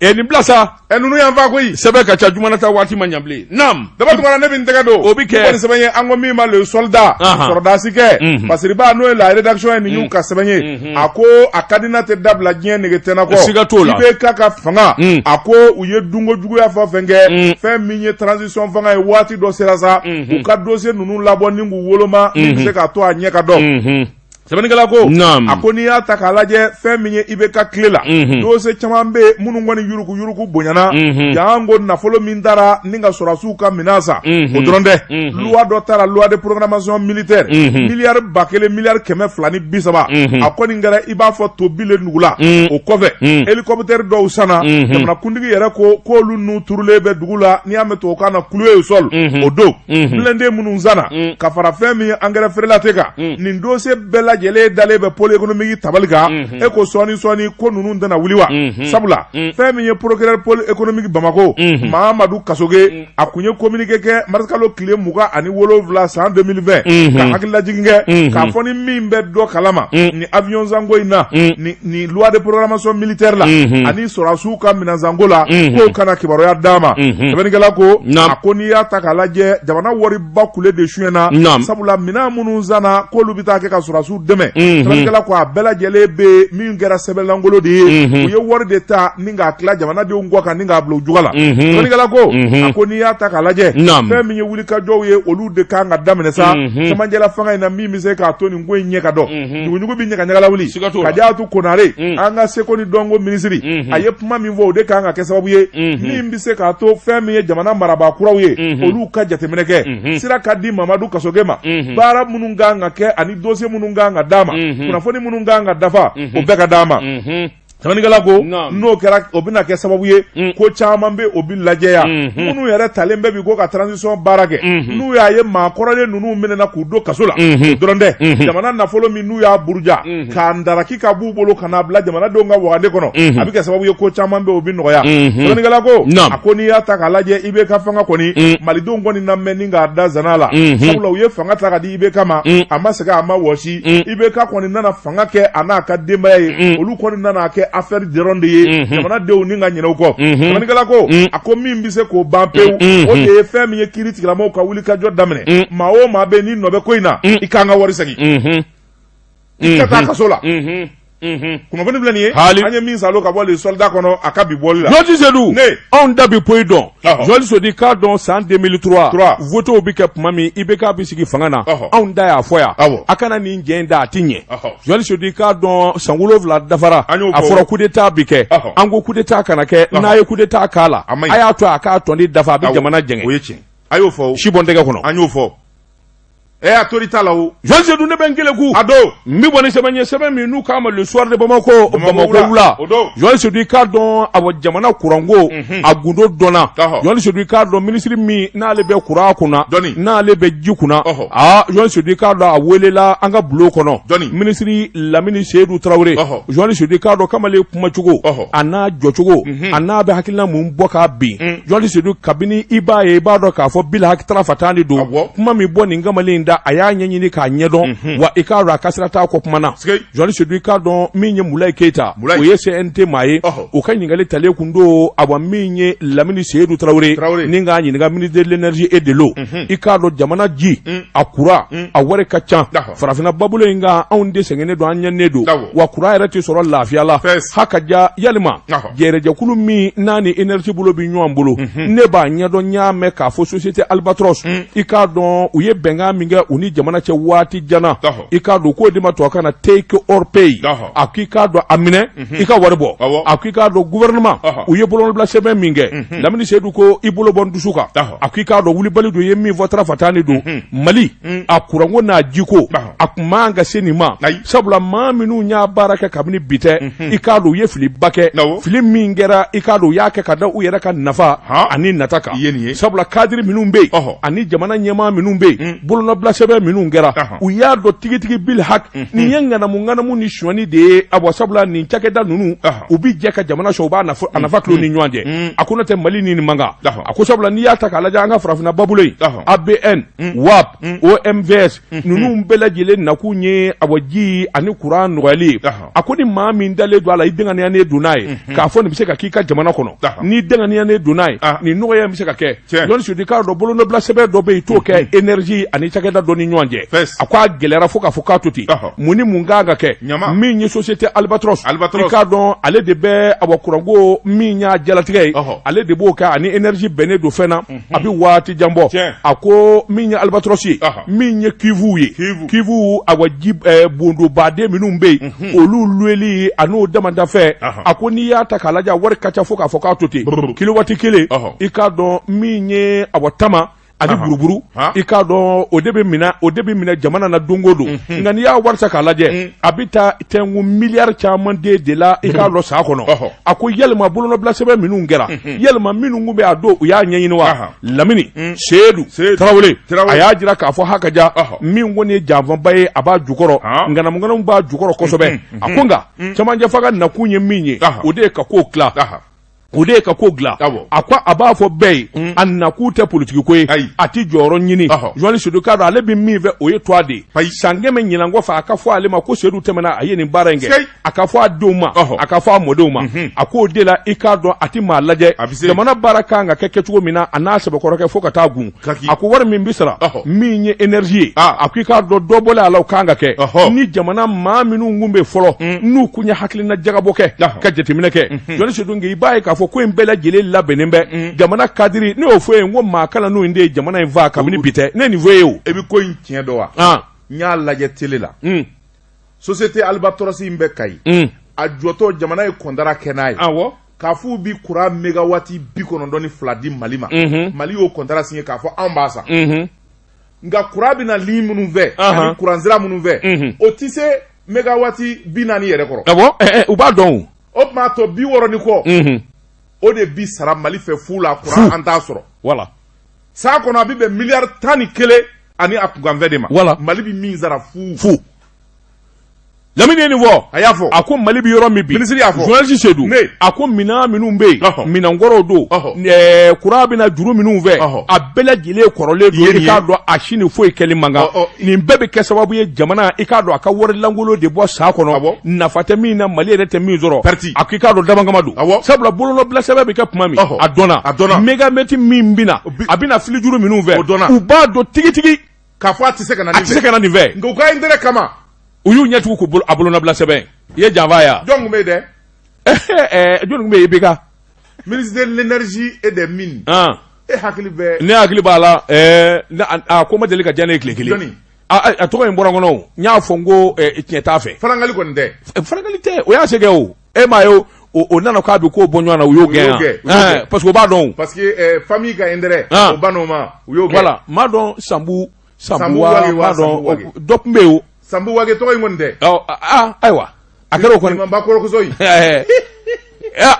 ɛ nin bila sa ɛ ninnu y'an fa koyi sɛbɛn ka ca jumana ta waati ma ɲan bilen naam Daba Tunkara ne bɛ n tɛgɛ don o bɛ kɛ ni sɛbɛn ye an ko min ma le soldat sɔrɔdasikɛ Fasiriba n'o ye la rédaction ye nin y'u ka sɛbɛn ye a ko a ka di n'a tɛ dabila diɲɛ nege tɛ n na kɔ siga t'o la IBK ka fanga a ko u ye dunko juguya fɛn fɛn kɛ fɛn min ye transition fanga ye waati dɔ sera sa u ka dossier ninnu labɔ ni k'u woloma min bɛ se k'a to a ɲɛ ka dɔn Sɛbɛnnikɛla ko Naam. a ko n'i y'a ta k'a lajɛ fɛn min ye IBK tile la dossier caman bɛ yen minnu kɔni yuruku yuruku bonyana janko nafolo min taara ni ka sɔrɔdasiw ka minɛn san o dɔrɔn tɛ loi dɔ taara loi de programmation militaire miliyari 1000 miliyari 230 a kɔni kɛra i b'a fɔ to bilen nugu la o kɔfɛ hélicoptère dɔw sanna jamanakuntigi yɛrɛ ko k'olu nu turulen bɛ dugu la n'i y'a mɛn tubabukan na cloué au sol o don blindé minnu sanna ka fara fɛn min ye engrais frelaté kan nin dossier bɛɛ lajɛlen dalen bɛ pôle économique tabali kan e ko sɔɔni sɔɔni ko ninnu tɛna wuli wa sabula fɛn min ye procureur pôle économique Bamakɔ Mahamadu Kasoge a kun ye communiqué kɛ marisikalo tile 27 san 2020 ka hakililajigin kɛ k'a fɔ ni min bɛ dɔ kalama nin avion sanko in na nin loi de programmation militaire la ani sɔrɔdasiw ka minɛnsanko la k'o kana kibaruya d'a ma sɛbɛnnikɛla ko a ko n'i y'a ta k'a lajɛ jamana wariba kule de suyɛnna sabula minɛn minnu sanna k'olu bɛ taa kɛ ka sɔrɔdasiw dɛmɛ sɛbɛnnikɛla ko a bɛɛ lajɛlen bɛ yen min kɛra sɛbɛnlankolon de ye u ye wari de ta ni k'a tila jamanadenw kɔ kan ni k'a bila u juga la sɛbɛnnikɛla ko a ko n'i y'a ta k'a lajɛ fɛn min ye wulikajɔw ye olu de kan ka daminɛ sa cɛmancɛla fanga in na min bɛ se k'a to nin ko in ɲɛ ka dɔn ɲuguɲugu bɛ ɲagaɲaga lawuli Kajatu Konare an ka seko ni dɔnko minisiri a ye kuma min fɔ o de kan ka kɛ sababu ye min bɛ se k'a to fɛn min ye jamana marabaa kuraw ye olu ka jateminɛ kɛ sira ka di Mamadu Kasoge ma baara minnu kan ka kɛ ani dossier minnu kan ka d'a ma kunnafoni minnu kan ka dafa o bɛɛ ka d'a ma sɛbɛnnikɛla ko n'o kɛra o bɛna kɛ sababu ye ko caman bɛ o bɛ lajɛya minnu yɛrɛ talen bɛ bi ko ka transition baara kɛ n'u y'a ye maa kɔrɔlen ninnu minɛna k'u don kaso la o dɔrɔn tɛ jamana nafolo min n'u y'a buruja k'a ndaraki ka b'u bolo ka n'a bila jamanadenw ka wagande kɔnɔ a bɛ kɛ sababu ye ko caman bɛ o bɛ nɔgɔya sɛbɛnnikɛla ko a ko n'i y'a ta k'a lajɛ IBK fanga kɔni malidenw kɔni na mɛn ni k'a da zana la sabula u ye fanga ta ka di IBK ma a ma sɛgɛn a ma wɔsi IBK kɔni nana fanga kɛ a n'a ka denbaya ye olu kɔni nana kɛ affaire dɔrɔn de ye jamanadenw ni ka ɲinɛ u kɔ sɛbɛnnikɛla ko a ko min bɛ se k'o ban pewu o de ye fɛn min ye kiiri tigilamɔgɔw ka wulikajɔ daminɛ maa o maa bɛ n'i nɔ bɛ ko in na i k'an ka wari segin i ka taa kaso la kunnafoni filɛ nin ye Hali. an ye min salo ka bɔ le soldat kɔnɔ a ka bi bɔli la Jɔji Sedu Ne. anw da bi poyi dɔn Ɔhɔ. Jɔli Sedu k'a dɔn san 2003 Trois. votew bi kɛ tuma min IBK bi sigi fanga na Ɔhɔ. anw da y'a fɔ yan Awɔ. a kana nin jɛ in da a ti ɲɛ Ɔhɔ. Jɔli Sedu k'a dɔn san 7 dafara An y'o a fɔ. fɔra coup d'état bi kɛ Ɔhɔ. an ko coup d'état kana kɛ Ɔhɔ. n'a ye coup d'état k'a la A man ɲi. a y'a to a k'a tɔndi dafa a bɛ Awɔ. jamana jɛngɛ o ye tiɲɛ a y'o fɔ o. si bɔ n tɛgɛ kɔnɔ an y'o fɔ ɛ a tori t'a la o Jɔli Sedu ne bɛ n keleku a don n bɛ bɔ ni sɛbɛn ye sɛbɛn min n'u k'a ma le soir de Bamako Bamako Bamako wula o don. Jɔli Sedu i k'a dɔn awɔ jamana kuranko a gundo dɔnna Ɔhɔ. Jɔli Sedu i k'a dɔn minisiri min n'ale bɛ kuran kunna Jɔni. n'ale bɛ ji kunna Ɔhɔ. aa Jɔli Sedu i k'a dɔn a welela an ka bulon kɔnɔ Jɔni. minisiri Lamini Seyidu Tarawele Ɔhɔ. Jɔli Sedu i k'a dɔn kamalen kumacogo Ɔhɔ. a n'a jɔcogo a n'a bɛ hakilina mun bɔ k'a bin Jɔli Sedu kabini i b'a ye i b'a dɔn k'a fɔ bila hakitara fatan de don Awɔ. kuma min bɔ nin kamalen in da a y'a ɲɛɲini k'a ɲɛdɔn wa i k'a dɔn a ka sira t'a kɔ kuma na Sike. Jɔli Sedu i k'a dɔn min ye Mulayi Keyita Mulayi. o ye CNT maa ye Ɔhɔ. o ka ɲininkali talen kun don awa min ye Lamini Seyidu Tarawele Tarawele. ni k'a ɲininka ministre de l'énergie et de l'eau i k'a dɔn jamana ji a kuran a wari ka ca Ɔhɔ. farafinna babolo in kan anw de sɛgɛnnen don an ɲɛnnen don Awɔ. wa kuran yɛrɛ tɛ sɔrɔ lafiya la Fɛs. haka ja yalima Ɔhɔ. jɛrɛjɛkulu min n'a ni énergie bolo bɛ ɲɔgɔn bolo ne b'a ɲɛdɔn n y'a mɛn k'a fɔ société Albatros i k'a dɔn u ye bɛnkan min kɛ u ni jamana cɛ waati jan na Ɔhɔ. i k'a dɔn k'o de ma tubabukan na take or pay Ɔhɔ. a k'i k'a dɔn a minɛ i ka wari bɔ Awɔ. a k'i k'a dɔn gouvernement Ɔhɔ. u ye bolonɔbila sɛbɛn min kɛ Lamini Seyidu ko i bolo bɔ n dusu kan Ɔhɔ. a k'i k'a dɔn wulibali don i ye min fɔ tarafatani don Mali a kuranko n'a jiko Ɔhɔ. a kun man ka se nin ma Ayi. sabula maa minnu y'a baara kɛ kabini bi tɛ i k'a dɔn u ye filiba kɛ Awɔ. fili min kɛra i k'a dɔn u y'a kɛ ka da u yɛrɛ ka nafa Han. ani nata kan I ye nin ye. sabula cadre minnu bɛ yen Ɔhɔ. ani jamana ɲɛmaa minnu bɛ yen bolonɔbila bolonɔbila sɛbɛn minnu kɛra, u y'a dɔn tigitigi bil hak nin ye ŋanamu ŋanamu ni sonyani de ye. Awa, sabula nin cakɛda ninnu, u bi jɛ ka jamana sɔn, u b'a nafa tulon ni ɲɔgɔn cɛ. A ko n'o tɛ, Mali ni nin man kan. A ko sabula n'i y'a ta k'a lajɛ, an ka farafinna babolo in, ABN, WAP, OMVS, ninnu bɛɛ lajɛlen nakun ye awa ji ani kuran nɔgɔyali ye. A ko ni maa min dalen don a la, i denganiyanen don n'a ye k'a fɔ nin bɛ se ka k'i ka jamana kɔnɔ, n'i denganiyanen don n'a ye, nin nɔgɔya in bɛ se ka kɛ. Jɔni Sedu, k'a dɔn bolonɔbila sɛbɛn dɔ bɛ yen, i t'o kɛ énergie ani cakɛda dɔ ni ɲɔgɔn cɛ. A ko a gɛlɛyara fo k'a fɔ k'a to ten. Mun ni mun kan ka kɛ? Min ye société Albatros, i k'a dɔn ale de bɛ awa kuranko min y'a jalatigɛ ye, ale de b'o kɛ, ani énergie bɛnnen don fɛn na, a bɛ waati jan bɔ. A ko min ye Albatros ye, min ye cuve ye, cuve awa ji bondobaden minnu bɛ yen, olu luweli a n'o damandafɛ. A ko n'i y'a ta k'a lajɛ, wari ka ca fo k'a fɔ k'a to ten. Kilowati kelen, i k'a dɔn min ye awa tama ani buruburu, i k'a dɔn o de bɛ minɛ, o de bɛ minɛ jamana na don o don. Nka n'i y'a wari ta k'a lajɛ, a bɛ taa tɛnku miliyari caman de la, i k'a dɔn san kɔnɔ. A ko yalima bolonɔbila sɛbɛn minnu kɛra, yalima minnu tun bɛ a don, u y'a ɲɛɲini wa? Lamini Sedu Tarawele, a y'a jira k'a fɔ hakaja min kɔni ye janfaba ye, a b'a jukɔrɔ, ŋanamuŋanamu b'a jukɔrɔ kosɛbɛ. A ko nka cɛmancɛ fanga nakun ye min ye, o de ye ka kow tila, o de ye ka ko dilan. A ko a b'a fɔ bɛɛ ye, a nakun tɛ politiki ko ye, a tɛ jɔyɔrɔ ɲini. Journaliste Sedu k'a dɔn ale bɛ min fɛ, o ye tɔgɔ de ye. San 100 ɲinan kɔfɛ, a ka fɔ ale ma ko Sedu tɛmɛna, a ye nin baara in kɛ, a ka fɔ a denw ma, a ka fɔ a mɔdenw ma. A k'o de la, i k'a dɔn a tɛ maa lajɛ. Jamana baara kan ka kɛ kɛcogo min na, a n'a sɛbɛkɔrɔ kɛ fo ka taa gun. A ko wari min bɛ sara min ye énergie ye, a ko i k'a dɔn dɔ bɔlen a la, o kan ka kɛ ni jamana maa minnu kun bɛ fɔlɔ, n'u kun ye hakilina jagabɔ kɛ ka jateminɛ kɛ. Journaliste Sedu, i b'a ye k'a fɔ ko in bɛɛ lajɛlen labɛnnen bɛ jamana kadiri. Ne y'o fɔ ye, n ko maa kalannenw in de ye jamana in faa kabini bi tɛ. Ne nin fɔ ye o. E bɛ ko in tiɲɛ dɔn wa? N y'a lajɛ télé la. Société Albatros in bɛ Kayi, a jɔtɔ, jamana ye kɔntara kɛ n'a ye. K'a f'u bi kuran mégawati 92 di Mali ma. Mali y'o kɔntara signé k'a fɔ anw b'a san. Nka kuran bɛ na ligne minnu fɛ ani kuran sira minnu fɛ, o tɛ se mégawati 40 yɛrɛ kɔrɔ. Awɔ, u b'a dɔn o. O tuma tɔ 60 ni kɔ, o de bi sara Mali fɛ fu la, kuran an t'a sɔrɔ. Voilà. San kɔnɔ, a bɛ bɛn miliyari 11 ani a kunkanfɛn de ma. Voilà. Mali bɛ min sara fu. Fu. Lamini ye nin fɔ. A y'a fɔ. A ko Mali bɛ yɔrɔ min bi. Minisiri y'a fɔ. Journaliste Sedu. Ne. A ko minɛn minnu bɛ yen. Minɛnkɔrɔw don. Kuran bɛna juru minnu fɛ. A bɛɛ lajɛlen kɔrɔlen don. I k'a dɔn a si ni foyi kɛli man kan. Nin bɛɛ bɛ kɛ sababu ye jamana, i k'a dɔn a ka wari lankolon de bɔ san kɔnɔ. Nafa tɛ min na, Mali yɛrɛ tɛ min sɔrɔ. Perte. A ko i k'a dɔn damakama don. Sabula bolonɔbila sɛbɛn bɛ kɛ tuma min. A dɔnna. A dɔnna. Mégamètre min bɛ na. A bɛna fili juru minnu fɛ. O dɔnna. U b'a dɔn tigitigi. K'a fɔ a tɛ se ka na nin fɛ. A tɛ se ka na nin fɛ. Nka u ka intérêt kama. U y'u ɲɛtugu k'u bolo a bolonɔbila sɛbɛn. I ye janfa ye wa? Jɔn tun bɛ yen dɛ? Jɔn tun bɛ yen? IBK. Ministre de l'énergie et des mines. E hakili bɛ. Ne hakili b'a la, a ko ma deli ka diya ne ye tile kelen. Jɔnni? A tɔgɔ in bɔra n kɔnɔ o. N y'a fɔ n ko tiɲɛ t'a fɛ. Farangali kɔni tɛ. Farangali tɛ, o y'a se kɛ o. E m'a ye o nana k'a bɛ ko bɔ ɲɔgɔn na, u y'o gɛn yan. Parce que o b'a dɔn o. Parce que famille ka intérêt. O ban'o ma, u y'o gɛn. Voilà, n m'a dɔn Sanbu. Sanbu wa, dɔn dɔ tun bɛ yen o. Sanbu Wage tɔgɔ in kɔni tɛ. Ɔ aa, ayiwa, a kɛra o kɔni. Ba kɔrɔkɔsɔ in.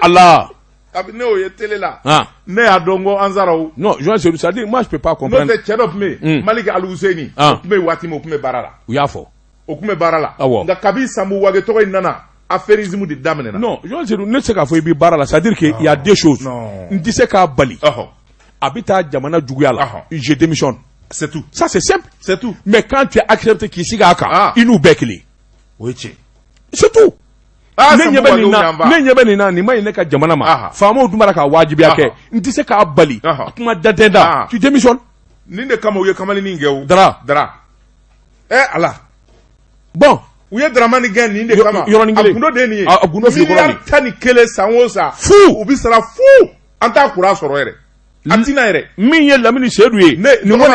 Ala. Kabini ne y'o ye télé la. Ne y'a dɔn ko an sara o. Non, journaliste, c'est à dire moi je peux pas comprendre. N'o tɛ, cɛ dɔ tun bɛ yen. Maliki Aluseni. O tun bɛ yen waati min, o tun bɛ baara la. U y'a fɔ. O tun bɛ baara la. Awɔ. Nka kabi Sanbu Wage tɔgɔ in nana, affairisme de daminɛna. Non, journaliste, ne tɛ se k'a fɔ i bɛ baara la, c'est à dire que il y a deux choses. N tɛ se k'a bali. A bɛ taa jamana juguya la. Je démissionne. C'est tout. Ça c'est simple. C'est tout. Mais quand tu acceptes k'i sigi a kan, i n'u bɛɛ kelen. O ye tiɲɛ. C'est tout. Ne ɲɛ bɛ nin na, ne ɲɛ bɛ nin na, nin ma ɲi ne ka jamana ma. Faamaw dun b'a la k'a wajibiya kɛ, n tɛ se k'a bali. Kuma da tɛ da. Tu démissionnes. Nin de kama u ye kamalennin gɛn o. Dara. Dara. Ala. Bon. U ye Dramani gɛn nin de kama. Yɔrɔnin kelen. A gundo de ye nin ye. A gundo fili kɔrɔ nin. Miliyari 11 san o san. Fu. U bɛ sara fu. An t'a kuran sɔrɔ yɛrɛ. A tɛna yɛrɛ. Min ye Lamini Sedu ye. Ne nin kɔni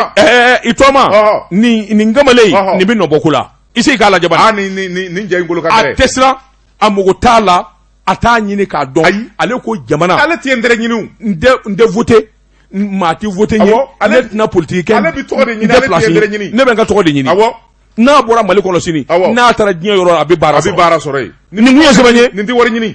i tɔgɔma. Nin kamalen in nin bɛ nɔ bɔ ko la. I se k'a lajɛ bani. Aa, nin cɛ in bolo ka gɛlɛn. A tɛ siran, a mago t'a la, a t'a ɲini k'a dɔn. Ayi. Ale ko jamana. Ale tɛ intérêt ɲini o. N tɛ voter. Maa tɛ voter n ye. Ne tɛna politique kɛ. Ale bɛ tɔgɔ de ɲini, ale tɛ intérêt ɲini. Ne bɛ n ka tɔgɔ de ɲini. N'a bɔra Mali kɔnɔ sini, n'a taara diɲɛ yɔrɔ, a bɛ baara sɔrɔ. A bɛ baara sɔrɔ yen. Nin kun ye sɛbɛn ye. Nin tɛ wari ɲini.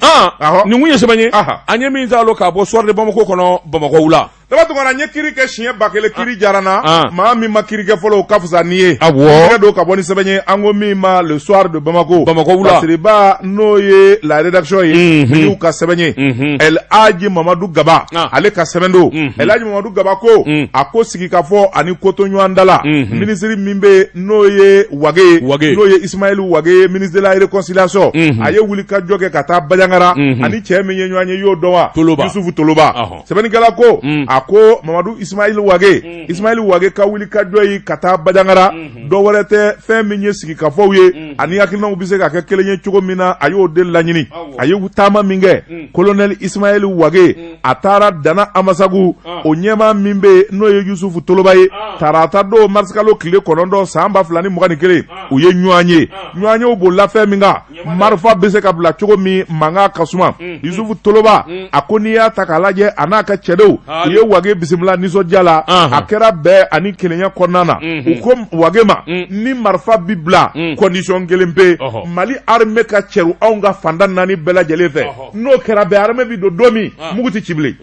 Nin kun ye sɛbɛn ye. An ye min t'a lɔ k'a bɔ Soir de Bamako kɔnɔ, Bamakɔ wula. Daba Tunkara n ye kiri kɛ siɲɛ 1000 kiri diyara n na Ah. maa min ma kiri kɛ fɔlɔ o ka fisa n'i ye Awɔ. tɛgɛ don ka bɔ ni sɛbɛn ye an ko min ma le soir de Bamako Bamako wula. Fasiriba n'o ye la rédaction ye Mhm. n'u ka sɛbɛn ye Mhm. El Hadji Mamadu Gaba Ah. ale ka sɛbɛn don Mhm. El Hadji Mamadu Gaba ko Mm. a ko sigikafɔ ani kotoɲɔgɔndala Mhm. minisiri min bɛ yen n'o ye Wage ye Wage. n'o ye Ismaël Wage ye ministre de la réconciliation Mhm. a ye wulikajɔ kɛ ka taa Bandiagara Mhm. ani cɛ min ye ɲɔgɔn ye i y'o dɔn wa Toloba. Yusufu Toloba Ɔhɔn. sɛbɛnnikɛla ko Mm. a ko Mamadu Ismaël Wage Ismaël Wage ka wulikajɔ ye ka taa Bandiagara dɔ wɛrɛ tɛ fɛn min ye sigikafɔw ye ani hakilinaw bɛ se ka kɛ kelen ye cogo min na a y'o de laɲini a ye taama min kɛ colonel Ismaël Wage a taara Dana Amasagu o ɲɛmaa min bɛ yen n'o ye Yusufu Toloba ye tarata don marisikalo tile 9 san 2021 u ye ɲɔgɔn ye ɲɔgɔnyew bolila fɛn min kan marifa bɛ se ka bila cogo min mankan ka suma Yusufu Toloba a ko n'i y'a ta k'a lajɛ a n'a ka cɛdenw u ye Wage bisimila nisɔndiya la a kɛra bɛn ani kelenya kɔnɔna na u ko Wage ma ni marifa bi bila condition kelen pe Mali armée ka cɛru anw ka fanda naani bɛɛ lajɛlen fɛ n'o kɛra bɛn armée bi don don min mugu tɛ ci bilen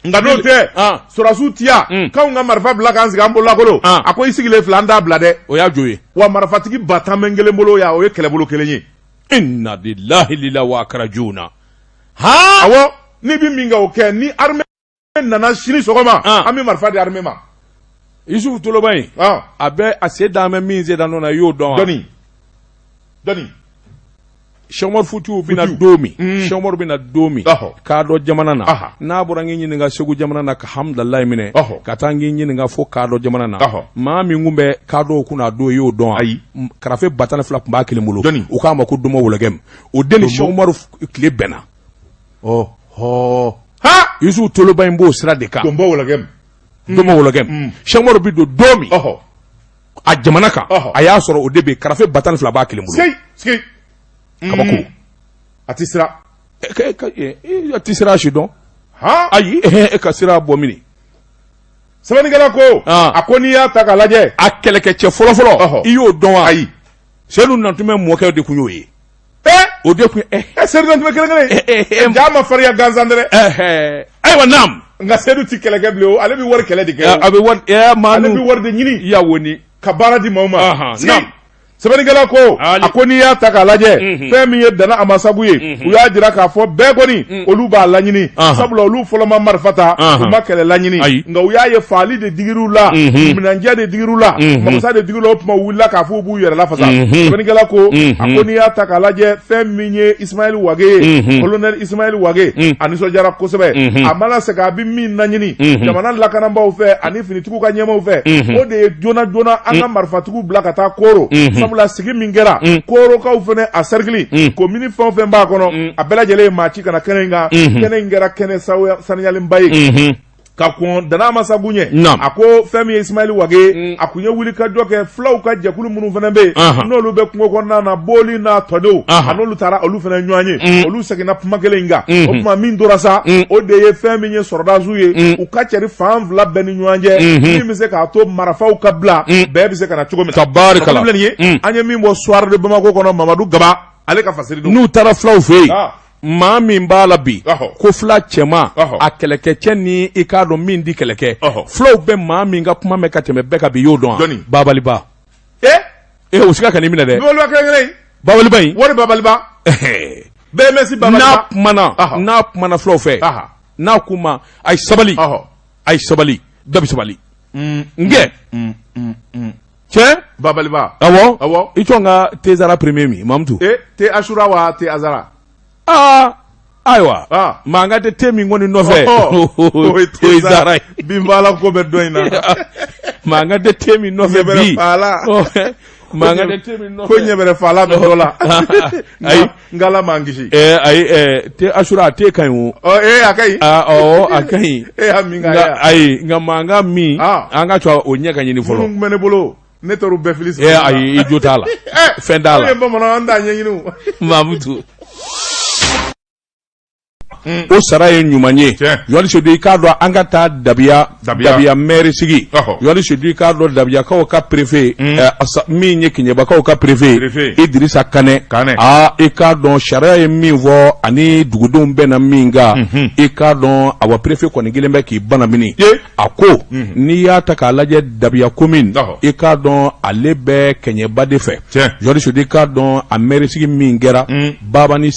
nka n'o tɛ sɔrɔdasiw ti yan k'anw ka marifa bila k'an sigi an bololakolo a ko i sigilen filɛ an t'a bila dɛ o y'a jo ye wa marifatigi 10 000 bɛ n kelen bolo yan o ye kɛlɛbolo kelen ye inna lillahi lillahi wa akrajuna ha awɔ n'i bɛ min kɛ o kɛ ni armée nana sini sɔgɔma an bɛ marifa di armée ma Yusufu Toloba in a bɛ a sen dalen bɛ min sen da nɔ na i y'o dɔn wa dɔnni dɔnni Cheikh Umaru Futiyu bɛna don min Cheikh Umaru bɛna don min Kadɔ jamana na n'a bɔra n k'i ɲininka Segu jamana na ka Hamdallahi minɛ ka taa n k'i ɲininka fo Kadɔ jamana na maa min tun bɛ Kadɔw kunna a don i y'o dɔn wa ayi karafe 12 tun b'a kelen bolo u k'a ma ko Donmo Wologɛmu o den ni Cheikh Umaru tile bɛnna Yusufu Toloba in b'o sira de kan Donmo Wologɛmu Donmo Wologɛmu Cheikh Umaru bɛ don don min a jamana kan a y'a sɔrɔ o de bɛ karafe 12 b'a kelen bolo kabako a tɛ siran a tɛ siran si dɔn ayi e ka siran bɔ mini sɛbɛnnikɛla ko a ko n'i y'a ta k'a lajɛ a kɛlɛkɛcɛ fɔlɔfɔlɔ i y'o dɔn wa ayi Seyidu Nantumɛ mɔkɛ de tun y'o ye o de tun Seyidu Nantumɛ kelen kelen ja ma farinya gansan dɛ ayiwa naam nka Seyidu tɛ kɛlɛ kɛ bilen o ale bɛ wari kɛlɛ de kɛ a bɛ wari ale bɛ wari de ɲini yawo ni ka baara di maaw ma naam sɛbɛnnikɛla ko a ko n'i y'a ta k'a lajɛ fɛn min ye Dana Amasagu ye u y'a jira k'a fɔ bɛɛ kɔni olu b'a laɲini sabula olu fɔlɔ ma marifa ta u ma kɛlɛ laɲini nka u y'a ye faali de digir'u la minɛnjɛ de digir'u la magosa de digir'u la o tuma u wulila k'a fɔ u b'u yɛrɛ lafasa sɛbɛnnikɛla ko a ko n'i y'a ta k'a lajɛ fɛn min ye Ismaël Wage ye colonel Ismaël Wage a nisɔndiyara kosɛbɛ a mana segin a bɛ min laɲini jamana lakanabaaw fɛ ani finitigiw ka ɲɛmaaw fɛ o de ye joona joona an ka marifatigiw bila ka taa Koro sabula sigi min kɛra Korokaw fana a cercle komini fɛn o fɛn b'a kɔnɔ a bɛɛ lajɛlen ye maa ci ka na kɛnɛ in kan kɛnɛ in kɛra kɛnɛ saniyalenba ye ka kɔn Dana Amasagu ɲɛ a ko fɛn min ye Ismaël Wage a kun ye wulikajɔ kɛ fulaw ka jɛkulu minnu fana bɛ yen n'olu bɛ kungo kɔnɔna na Boli n'a tɔdenw a n'olu taara olu fana ɲɔgɔn ye olu seginna kuma kelen in kan o tuma min tora sa o de ye fɛn min ye sɔrɔdasiw ye u ka cɛri fan fila bɛɛ ni ɲɔgɔn cɛ min bɛ se k'a to marifaw ka bila bɛɛ bɛ se ka na cogo min na tabarikala filɛ nin ye an ye min bɔ Soir de Bamako kɔnɔ Mamadu Gaba ale ka fasiri don n'u taara fulaw fɛ yen maa min b'a la bi ko fula cɛman a kɛlɛkɛcɛ ni i k'a dɔn min di kɛlɛkɛ fulaw bɛ maa min ka kuma mɛn ka tɛmɛ bɛɛ kan bi i y'o dɔn wa babaliba ee o siga kan'i minɛ dɛ babaliba in wari babaliba BMS babaliba n'a kumana n'a kumana fulaw fɛ n'a k'u ma a ye sabali a ye sabali bɛɛ bɛ sabali n kɛ cɛ babaliba awɔ awɔ i tɔn ka tezara premier min mamutu e te asura wa te azara aa ayiwa mankan tɛ te min kɔni nɔfɛ o ye zara ye binfagalan ko bɛ dɔ in na mankan tɛ te min nɔfɛ bi mankan tɛ te min nɔfɛ ko ɲɛbɛrɛ fala bɛ dɔ la ayi n ala m'an kisi ayi te asura a te ka ɲi o ee a ka ɲi awɔ a ka ɲi e y'a min ka ayi nka mankan min an ka to o ɲɛ ka ɲini fɔlɔ minnu tun bɛ ne bolo ne taar'u bɛɛ fili ee ayi i jo t'a la fɛn t'a la anw ye bamanan an t'a ɲɛɲini Mamutu o sara ye ɲuman ye. Journaliste Seydou, i k'a dɔn an ka taa Dabiya, Dabiya maire sigi. Journaliste Seydou, i k'a dɔn Dabiyakaw ka préfet, min ye Keɲebakaw ka préfet Idirisa Kanɛ, aa i k'a dɔn sariya ye min fɔ ani dugudenw bɛnna min kan, i k'a dɔn awa préfet kɔni kelen bɛ k'i banamini. A ko n'i y'a ta k'a lajɛ Dabiya commune, i k'a dɔn ale bɛ Kɛɲɛba de fɛ. Journaliste Seydou, i k'a dɔn a maire sigi min kɛra, Babani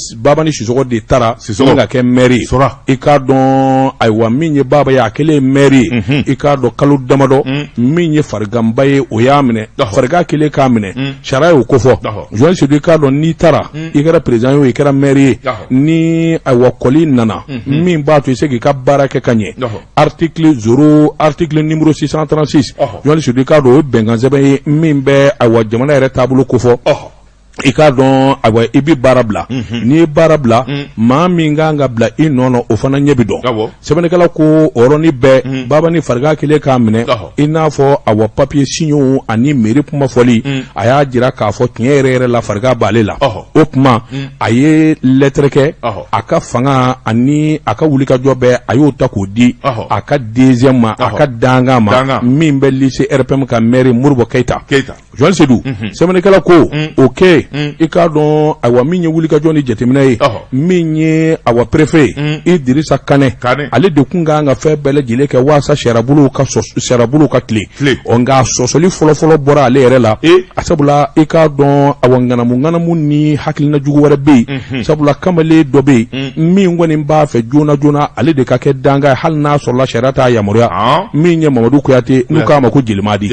Sisɔkɔ de taara ka kɛ maire ye. I k'a dɔn ayiwa min ye Baba ye, a kɛlen maire ye, i k'a dɔn kalo damadɔ, min ye fariganba ye, o y'a minɛ. Farigan kɛlen k'a minɛ, sariya y'o kofɔ. Journaliste Seydou, i k'a dɔn n'i taara, i kɛra président ye, i kɛra maire ye, ni ayiwa kɔli nana min b'a to i se k'i ka baara kɛ ka ɲɛ, article 0, article numéro 636, journaliste Seydou, i k'a dɔn o ye bɛnkan sɛbɛn ye min bɛ ayiwa jamana yɛrɛ taabolo kofɔ. I k'a dɔn ayiwa i bɛ baara bila, n'i ye baara bila, maa min kan ka bila i nɔ na, o fana ɲɛ bɛ dɔn. Sɛbɛnnikɛla ko o yɔrɔnin bɛɛ, Babani farigan kɛlen k'a minɛ, i n'a fɔ awa papier signéw ani mairie kuma fɔli, a y'a jira k'a fɔ tiɲɛ yɛrɛ yɛrɛ la farigan b'ale la. O tuma a ye lɛtɛrɛ kɛ, a ka fanga ani a ka wulikajɔ bɛɛ, a y'o ta k'o di a ka deuxième ma, a ka dankan ma, min bɛ liste RPM ka maire Modibo Keyita. Journaliste Seydou, sɛbɛnnikɛla ko o kɛ, i k'a dɔn ayiwa min ye wulikajɔ ni jateminɛ ye, min ye awa préfet Idirisa Kanɛ, ale de tun kan ka fɛn bɛɛ lajɛlen kɛ walasa sariyabolo ka tilen. Ɔ nka sɔsɔli fɔlɔfɔlɔ bɔra ale yɛrɛ la, a sabula i k'a dɔn awa ŋanamu ŋanamu ni hakilina jugu wɛrɛ bɛ yen, sabula kamalen dɔ bɛ yen min kɔni b'a fɛ joona joona ale de ka kɛ dankan ye, hali n'a sɔrɔla sariya t'a yamaruya, min ye Mamadu Kuyate, n'u k'a ma ko Jelimadi.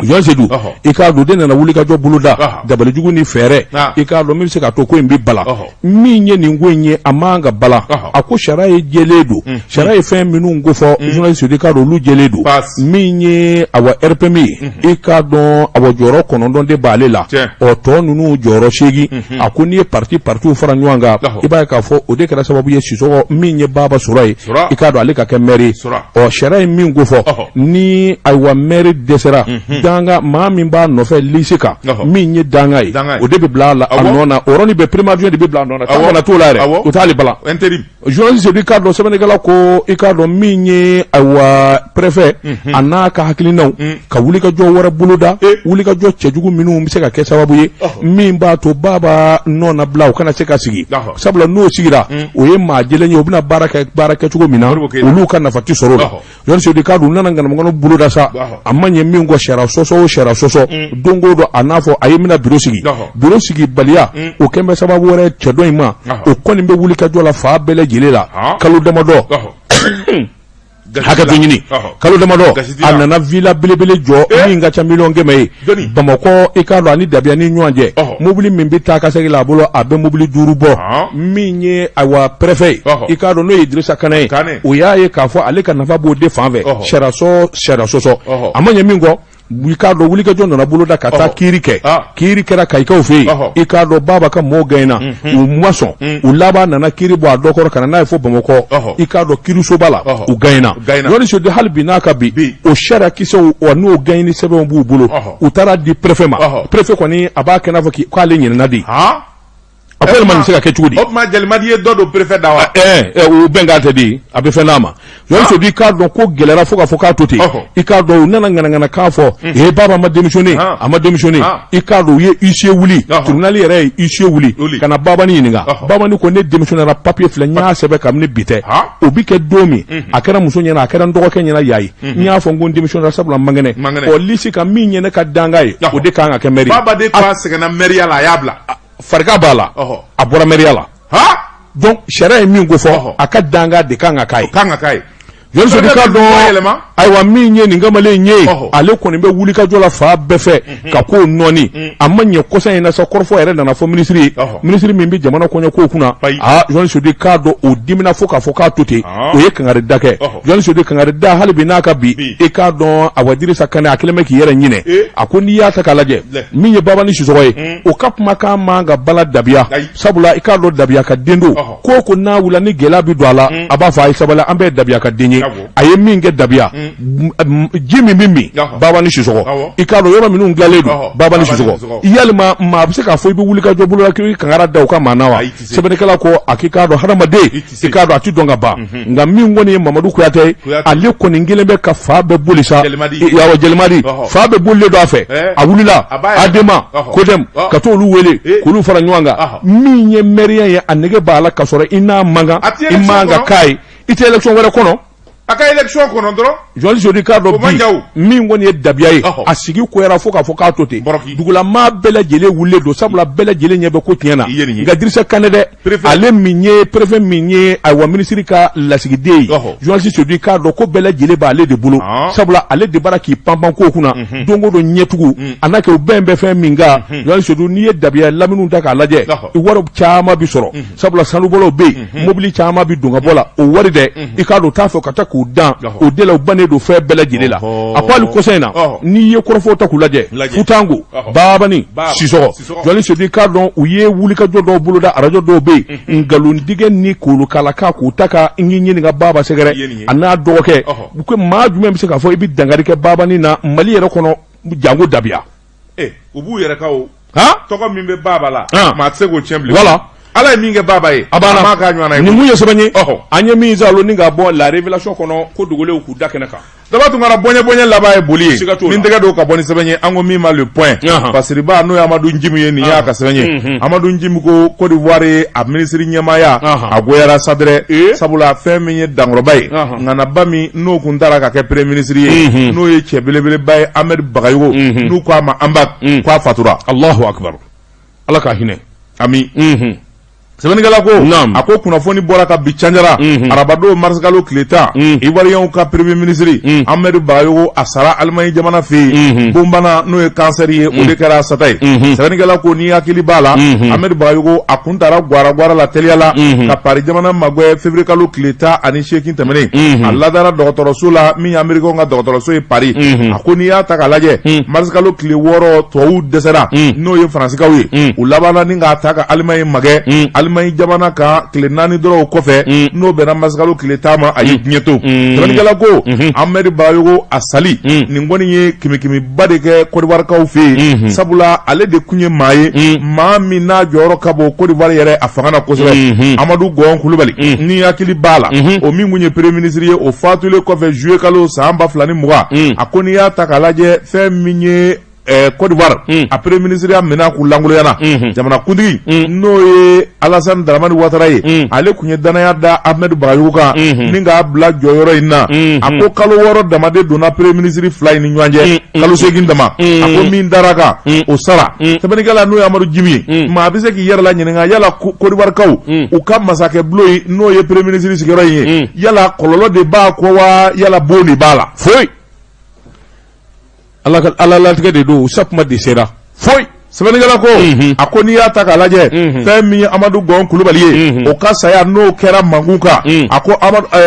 Journaliste Seydou, i k'a dɔn o de nana wulikajɔ boloda, dabalijugu ni fɛɛrɛ, i k'a dɔn min bɛ se k'a to ko in bɛ bala. Min ye nin ko in ye, a man ka bala. A ko sariya ye jɛlen don, sariya ye fɛn minnu kofɔ, journaliste Seydou, i k'a dɔn olu jɛlen don. Min ye awa RPM ye, i k'a dɔn awa jɔyɔrɔ 9 de b'ale la, ɔ tɔ ninnu jɔyɔrɔ 8. A ko n'i ye parti partiw fara ɲɔgɔn kan, i b'a ye k'a fɔ o de kɛra sababu ye Sisɔkɔ min ye Baba Sura ye, i k'a dɔn ale ka kɛ maire ye. Ɔ sariya ye min kofɔ, ni ayiwa maire dɛsɛra, danga maa min b'a nɔfɛ liste kan, min ye danga ye, o de bɛ bila a la a nɔ na. O yɔrɔnin bɛɛ premier adjoint de bɛ bila a nɔ na, temps kana t'o la yɛrɛ, o t'ale bala. Journaliste Seydou, i k'a dɔn sɛbɛnnikɛla ko i k'a dɔn min ye ayiwa préfet a n'a ka hakilinaw ka wulikajɔ wɛrɛ boloda, wulikajɔ cɛjugu minnu bɛ se ka kɛ sababu ye min b'a to Baba nɔ na bila o kana se ka sigi, sabula n'o sigira, o ye maa jɛlen ye, o bɛna baara kɛ baara kɛcogo min na, olu ka nafa tɛ sɔrɔ o la. Journaliste Seydou, i k'a dɔn u nana ŋanamuŋanamu boloda sa, a ma ɲɛ min kɔ, sariya sɔsɔ o sariya sɔsɔ, don o don a n'a fɔ a ye bɛna bureau sigi, bureau sigibaliya o kɛn bɛ sababu wɛrɛ cɛ dɔ in ma, o kɔni bɛ wulikajɔ la fan bɛɛ lajɛlen la. Kalo damadɔ, hakɛto ɲini, kalo damadɔ, a nana villa belebele jɔ min ka ca 100 000 000 ye Bamakɔ, i k'a dɔn ani Dabiya ni ɲɔgɔn cɛ, mobili min bɛ taa ka segin la a bolo, a bɛ mobili 5 bɔ. Min ye ayiwa préfet ye, i k'a dɔn n'o ye Idirisa Kanɛ ye, o y'a ye k'a fɔ ale ka nafa b'o de fan fɛ, sariya sɔsɔ, a ma ɲɛ min kɔ, i k'a dɔn wulikajɔ nana boloda ka taa kiiri kɛ. Kiiri kɛra Kayikaw fɛ yen, i k'a dɔn Baba ka mɔɔw gɛnna, u ma sɔn, u laban nana kiiri bɔ a dɔ kɔrɔ ka na n'a ye fo Bamakɔ, i k'a dɔn kiirisoba la, u gɛnna. Journaliste Seydou, hali bi n'a ka bi o sariya kisɛw n'o gɛnni sɛbɛnw b'u bolo, u taara di préfet ma. Préfet kɔni a b'a kɛ n'a fɔ k'ale ɲinɛna de. A ko yɛlɛma nin se ka kɛ cogo di? O tuma Jelimadi ye dɔ don préfet da wa? O bɛnkan tɛ di, a bɛ fɛn d'a ma. Journaliste Seydou, i k'a dɔn ko gɛlɛyara fo k'a fɔ k'a to ten. I k'a dɔn u nana ŋanaŋanakan fɔ, ee Baba ma démissionné, a ma démissionné. I k'a dɔn u ye huissier wuli, tribunal yɛrɛ ye huissier wuli ka na Babani ɲininka. Babani ko ne démissionnéra, papier filɛ, n y'a sɛbɛn kabini bi tɛ. O bɛ kɛ don min, a kɛra muso ɲɛna, a kɛra n dɔgɔkɛ ɲɛna, y'a ye n y'a fɔ n ko n démissionnéra sabula n man kɛnɛ. Ɔ liste kan, min ye ne ka dankan ye, o de kan ka kɛ maire ye. Baba de ko a sɛgɛnna maire la, a y'a bila. Farigan b'a la, a bɔra mɛriya la. Donc sariya ye min ko fɔ, a ka dankan de kan ka k'a ye. Kan ka k'a ye. Journaliste Seydou, k'a dɔn ayiwa min ye nin kamalen in ye, ale kɔni bɛ wulikajɔ la fan bɛɛ fɛ ka kow nɔɔni. A ma ɲɛ kɔsa in na sa, kɔrɔfɔ yɛrɛ nana fɔ minisiri ye, minisiri min bɛ jamana kɔɲɔkow kunna. Aa Journaliste Seydou, k'a dɔn o dimina fo k'a fɔ k'a to ten, o ye kangarida kɛ. Journaliste Seydou, kangarida hali bi n'a ka bi, i k'a dɔn awa Dirisa Kanɛ, a kɛlen bɛ k'i yɛrɛ ɲinɛ. A ko n'i y'a ta k'a lajɛ, min ye Babani Sisɔkɔ ye, o ka kumakan man ka bala Dabiya, sabula i k'a dɔn Dabiya ka den don, ko ko n'a wulila ni gɛlɛya bɛ don a la, a b'a fɔ a ye sabali, an bɛɛ ye Dabiya ka den ye. ye a ye min kɛ dabiya ji min bɛ min babani sisɔkɔ i k'a dɔn yɔrɔ minnu dilanlen don babani sisɔkɔ yalima maa bɛ se k'a fɔ i bɛ wuli ka jɔ bolo la k'i kankari da u ka maa na wa sɛbɛnnikɛla ko a k'i k'a dɔn hadamaden i k'a dɔn a tɛ dɔn ka ban nka min kɔni ye mamadu kuyatɛ ye ale kɔni kelen bɛ ka fa bɛɛ boli sa awɔ jɛlimadi fa bɛɛ bolilen don a fɛ a wulila adema kodɛm ka t'olu wele k'olu fara ɲɔgɔn kan min ye mɛriya ye a nege b'a la ka sɔrɔ i n'a man kan i man kan k'a ye i tɛ élection wɛrɛ kɔnɔ a ka élection kɔnɔ dɔrɔn journaliste Seydou i k'a dɔn bi min kɔni ye dabiya ye a sigi koyara fo k'a fɔ k'a to ten dugulamaa bɛɛ lajɛlen wulilen don sabula bɛɛ lajɛlen ɲɛ bɛ ko tiɲɛ na nka Dirisa Kanɛ dɛ ale min ye préfet min ye ayiwa minisiri ka lasigiden ye journaliste Seydou i k'a dɔn ko bɛɛ lajɛlen b'ale de bolo sabula ale de bara k'i panpan ko kunna don o don ɲɛtugu a n'a kɛ u bɛn bɛ fɛn min kan journaliste Seydou n'i ye dabiya laminiw ta k'a lajɛ wari caman bi sɔrɔ sabula sanubɔlaw bɛ yen mobili caman bɛ don ka bɔ la o wari dɛ i k'a dɔn u t'a fɛ ka taa k'u dan o de la u bannen don fɛn bɛɛ lajɛlen la a ko hali kɔsa in na n'i ye kɔrɔfɔw ta k'u lajɛ Futango Babani Sisɔgɔ journaliste Seydou i k'a dɔn u ye wulikajɔ dɔw boloda arajo dɔw bɛ yen nkalontigɛ ni kolokalaka k'u ta ka n k'i ɲininka Baba sɛgɛrɛ a n'a dɔgɔkɛ u ko maa jumɛn bɛ se k'a fɔ i bɛ dankari kɛ Babani na Mali yɛrɛ kɔnɔ janko dabiya u b'u yɛrɛ kan o tɔgɔ min bɛ Baba la maa tɛ se k'o tiɲɛ bilen voilà ala ye min kɛ Baba ye a banna a m'a k'a ɲɔgɔnna ye nin mun ye sɛbɛn ye an ye min salo ni ka bɔ la révélation kɔnɔ ko dogolenw k'u da kɛnɛ kan Daba Tunkara bɔɲɛ bɔɲɛ laban ye boli ye min tɛgɛ don ka bɔ ni sɛbɛn ye an ko min ma le point Fasiriba n'o ye Amadu Njimu ye nin y'a ka sɛbɛn ye Amadu Njimu ko Côte d'Ivoire ye a minisiri ɲɛmaaya a goyara sa dɛrɛ sabula fɛn min ye dankɔrɔba ye ŋanaba min n'o kun taara ka kɛ premier ministre ye n'o ye cɛ belebeleba ye Ahmed Bagayogo n'u ko a ma Anbak k'a fatura Allahu akbar Ala ka hinɛ ami sɛbɛnnikɛla ko a ko kunnafoni bɔra ka bi canjara arabadon marisikalo tile 10 ivoiriyɛnw ka premier ministre Ahmed Bagayogo a sara Allemagne jamana fɛ yen bonbana n'o ye kansɛri ye o de kɛra a sata ye sɛbɛnnikɛla ko n'i hakili b'a la Ahmed Bagayogo a kun taara gwara gwara la teliya la ka Paris jamana magɛn février kalo tile 18 tɛmɛnen a ladara dɔgɔtɔrɔso la min ye américain ka dɔgɔtɔrɔso ye Paris a ko n'i y'a ta k'a lajɛ marisikalo tile 6 tubabuw dɛsɛra n'o ye faransikaw ye u labanna ni k'a ta ka Allemagne magɛn Allemagne jamana kan tile 4 dɔrɔn o kɔfɛ n'o bɛnna marisikalo tile 10 ma a ye diɲɛ to sɛbɛnnikɛla ko Ahmed Bagayogo a sali nin kɔni ye kimikimiba de kɛ Côte d'Ivoirekaw fɛ yen sabula ale de kun ye maa ye maa min n'a jɔyɔrɔ ka bon Côte d'Ivoire yɛrɛ a fanga na kosɛbɛ Amadu Gɔn Kulubali ni hakili b'a la o min kun ye premier ministre ye o fatulen kɔfɛ juillet kalo san 2020 a ko n'i y'a ta k'a lajɛ fɛn min ye Côte d'Ivoire a premier ministre ya minɛn k'u lankoloyana jamanakuntigi n'o ye Alassane Dramane Ouattara ye ale kun ye danaya da Ahmed Bagayogo kan ni k'a bila jɔyɔrɔ in na a ko kalo 6 dama de donna premier ministre fila in ni ɲɔgɔn cɛ kalo 8 dama a ko min dara kan o sara sɛbɛnnikɛla n'o ye Amadu Jimi ye maa bɛ se k'i yɛrɛ la ɲininka yala Côte d'Ivoirekaw u ka masakɛ bulon in n'o ye premier ministre sigiyɔrɔ in ye yala kɔlɔlɔ de b'a kɔ wa yala bon de b'a la foyi ala ka ala latigɛ de don sa kuma de sera foyi sɛbɛnnikɛla ko a ko n'i y'a ta k'a lajɛ fɛn min ye Amadu Gɔn Kulubali ye o ka saya n'o kɛra mankun kan a ko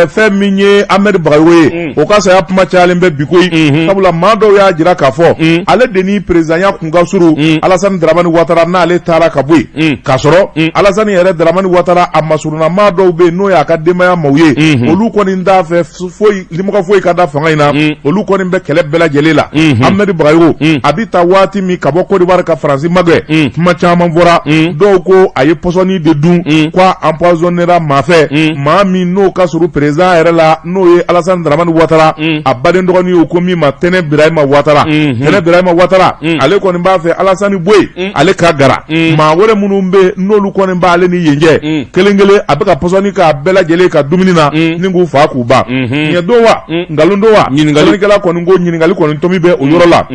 fɛn min ye Ahmed Bagayogo ye o ka saya kuma cayalen bɛ bi koyi sabula maa dɔw y'a jira k'a fɔ ale de ni perezidanya kun ka surun Alasani Daramani Watara n'ale taara ka bɔ yen k'a sɔrɔ Alasani yɛrɛ Daramani Watara a masurunna maa dɔw bɛ yen n'o y'a ka denbaya maaw ye olu kɔni t'a fɛ foyi limɔgɔ foyi ka da fanga in na olu kɔni bɛ kɛlɛ bɛɛ lajɛlen la Ahmed Bagayogo a bɛ taa waati min ka bɔ Côte d'Ivoire ka Faransi magɛn kuma caman fɔra dɔw ko a ye pɔsɔni de dun k'a empoisonnera maa fɛ maa min n'o ka surun président yɛrɛ la n'o ye Alassane Dramane Ouattara a baden dɔgɔnin ye u ko min ma Tɛnɛ Birahima Ouattara Tɛnɛ Birahima Ouattara ale kɔni b'a fɛ Alassane bɔ yen ale ka gara maa wɛrɛ minnu bɛ yen n'olu kɔni b'ale ni yen cɛ kelen kelen a bɛ ka pɔsɔni k'a bɛɛ lajɛlen ka dumuni na ni k'u faa k'u ban tiɲɛ don wa nkalon don wa sɛbɛnnikɛla kɔni ko ɲininkali kɔni tomi bɛ o yɔrɔ la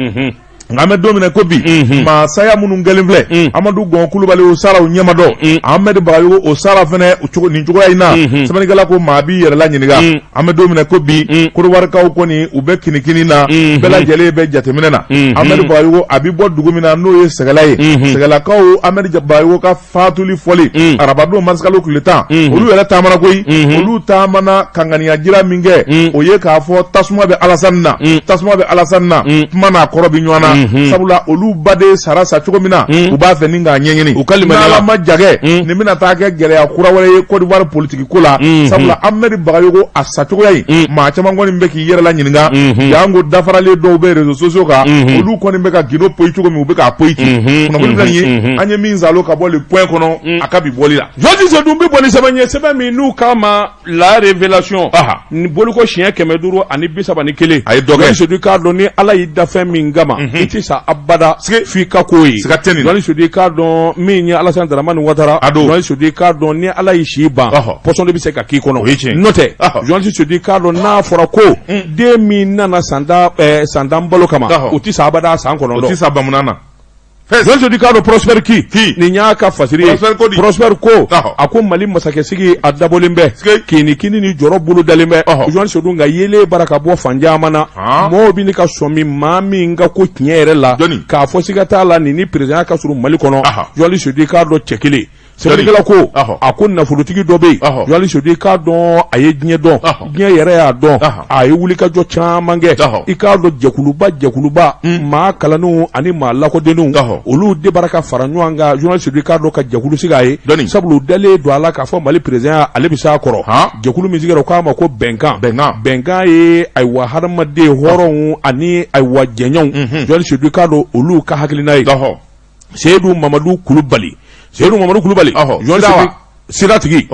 nka an bɛ don min na ko bi maa saya minnu kɛlen filɛ Amadu Gɔn Kulubali o sara o ɲɛ ma dɔn Ahmed Bagayogo o sara fɛnɛ nin cogoya in na sɛbɛnnikɛla ko maa b'i yɛrɛ la ɲininka an bɛ don min na ko bi Kodiwarikaw kɔni u bɛ kinikini na bɛɛ lajɛlen bɛ jateminɛ na Ahmed Bagayogo a bɛ bɔ dugu min na n'o ye Sɛgɛla ye Sɛgɛlakaw Ahmed Bagayogo ka fatuli fɔli arabadon marisikalo tile 10 olu yɛrɛ taamana koyi olu taamana ka ŋaniya jira min kɛ o ye k'a fɔ tasuma bɛ Alasani na tasuma bɛ Alasani na kuma n'a kɔrɔ bɛ ɲɔgɔn na. Sabula olu baden sara sa cogo min na, u b'a fɛ ni k'a ɲɛɲini. U ka limaniya. N'Ala ma ja kɛ, nin bɛna taa kɛ gɛlɛya kura wɛrɛ ye Côte d'Ivoire politiki ko la. Sabula Ahmed Bagayogo a sacogoya in, maa caman kɔni bɛ k'i yɛrɛ la ɲininka. Janko dafaralen dɔw bɛ réseaux sociaux kan, olu kɔni bɛ ka gindo poyi cogo min, u bɛ k'a poyi ten. Kunnafoni filɛ nin ye, an ye min salo ka bɔ Le Point kɔnɔ a ka bi bɔli la. Journaliste Seydou bɛ bɔ ni sɛbɛn ye, sɛbɛn min n'u k'a ma La Révélation. Ni boliko siɲɛ 531. A ye dɔ kɛ. Journaliste Seydou k'a dɔn ni Ala y'i da fɛn min kama, i tɛ sa abada f'i ka k'o ye. Siga tɛ nin na. Journaliste Seydou k'a dɔn min ye Alassane Dramane Ouattara. A don. Journaliste Seydou k'a dɔn ni Ala y'i si ban, pɔsɔn de bɛ se ka k'i kɔnɔ. O ye tiɲɛ ye. N'o tɛ, journaliste Seydou k'a dɔn n'a fɔra ko den min nana san tan balo kama, o tɛ sa abada san 9. O tɛ sa bamunan na. Journaliste Seydou k'a dɔn Prosper Ki nin y'a ka fasiri ye. Prosper ko di? Prosper ko a ko Mali masakɛsigi a dabɔlen bɛ kini kini ni jɔrɔ bolo dalen bɛ. Journaliste Seydou nka yeelen bara ka bɔ fan caman na, mɔgɔw bɛ ka sɔmi maa min ka ko tiɲɛ yɛrɛ la k'a fɔ siga t'a la nin ni président ka surun Mali kɔnɔ. Journaliste Seydou k'a dɔn cɛ kelen, sɛbɛnnikɛla ko a ko nafolotigi dɔ bɛ yen. Journaliste Seydou k'a dɔn a ye diɲɛ dɔn, diɲɛ yɛrɛ y'a dɔn, a ye wulikajɔ caman kɛ. I k'a dɔn jɛkuluba jɛkuluba, maa kalannenw ani maa lakodɔnnenw, olu de bara ka fara ɲɔgɔn kan. Journaliste Seydou k'a dɔn ka jɛkulu sigi a ye, sabula u dalen don a la k'a fɔ Mali président ale bɛ s'a kɔrɔ. Jɛkulu min sigira, o k'a ma ko bɛnkan. Bɛnkan ye ayiwa hadamaden hɔrɔnw ani ayiwa jɛɲɔgɔnw. Journaliste Seydou k'a dɔn olu ka hakilina ye. Seyidu Mamadu Kulubali, Seyidu Mamadu Kulubali, siratigi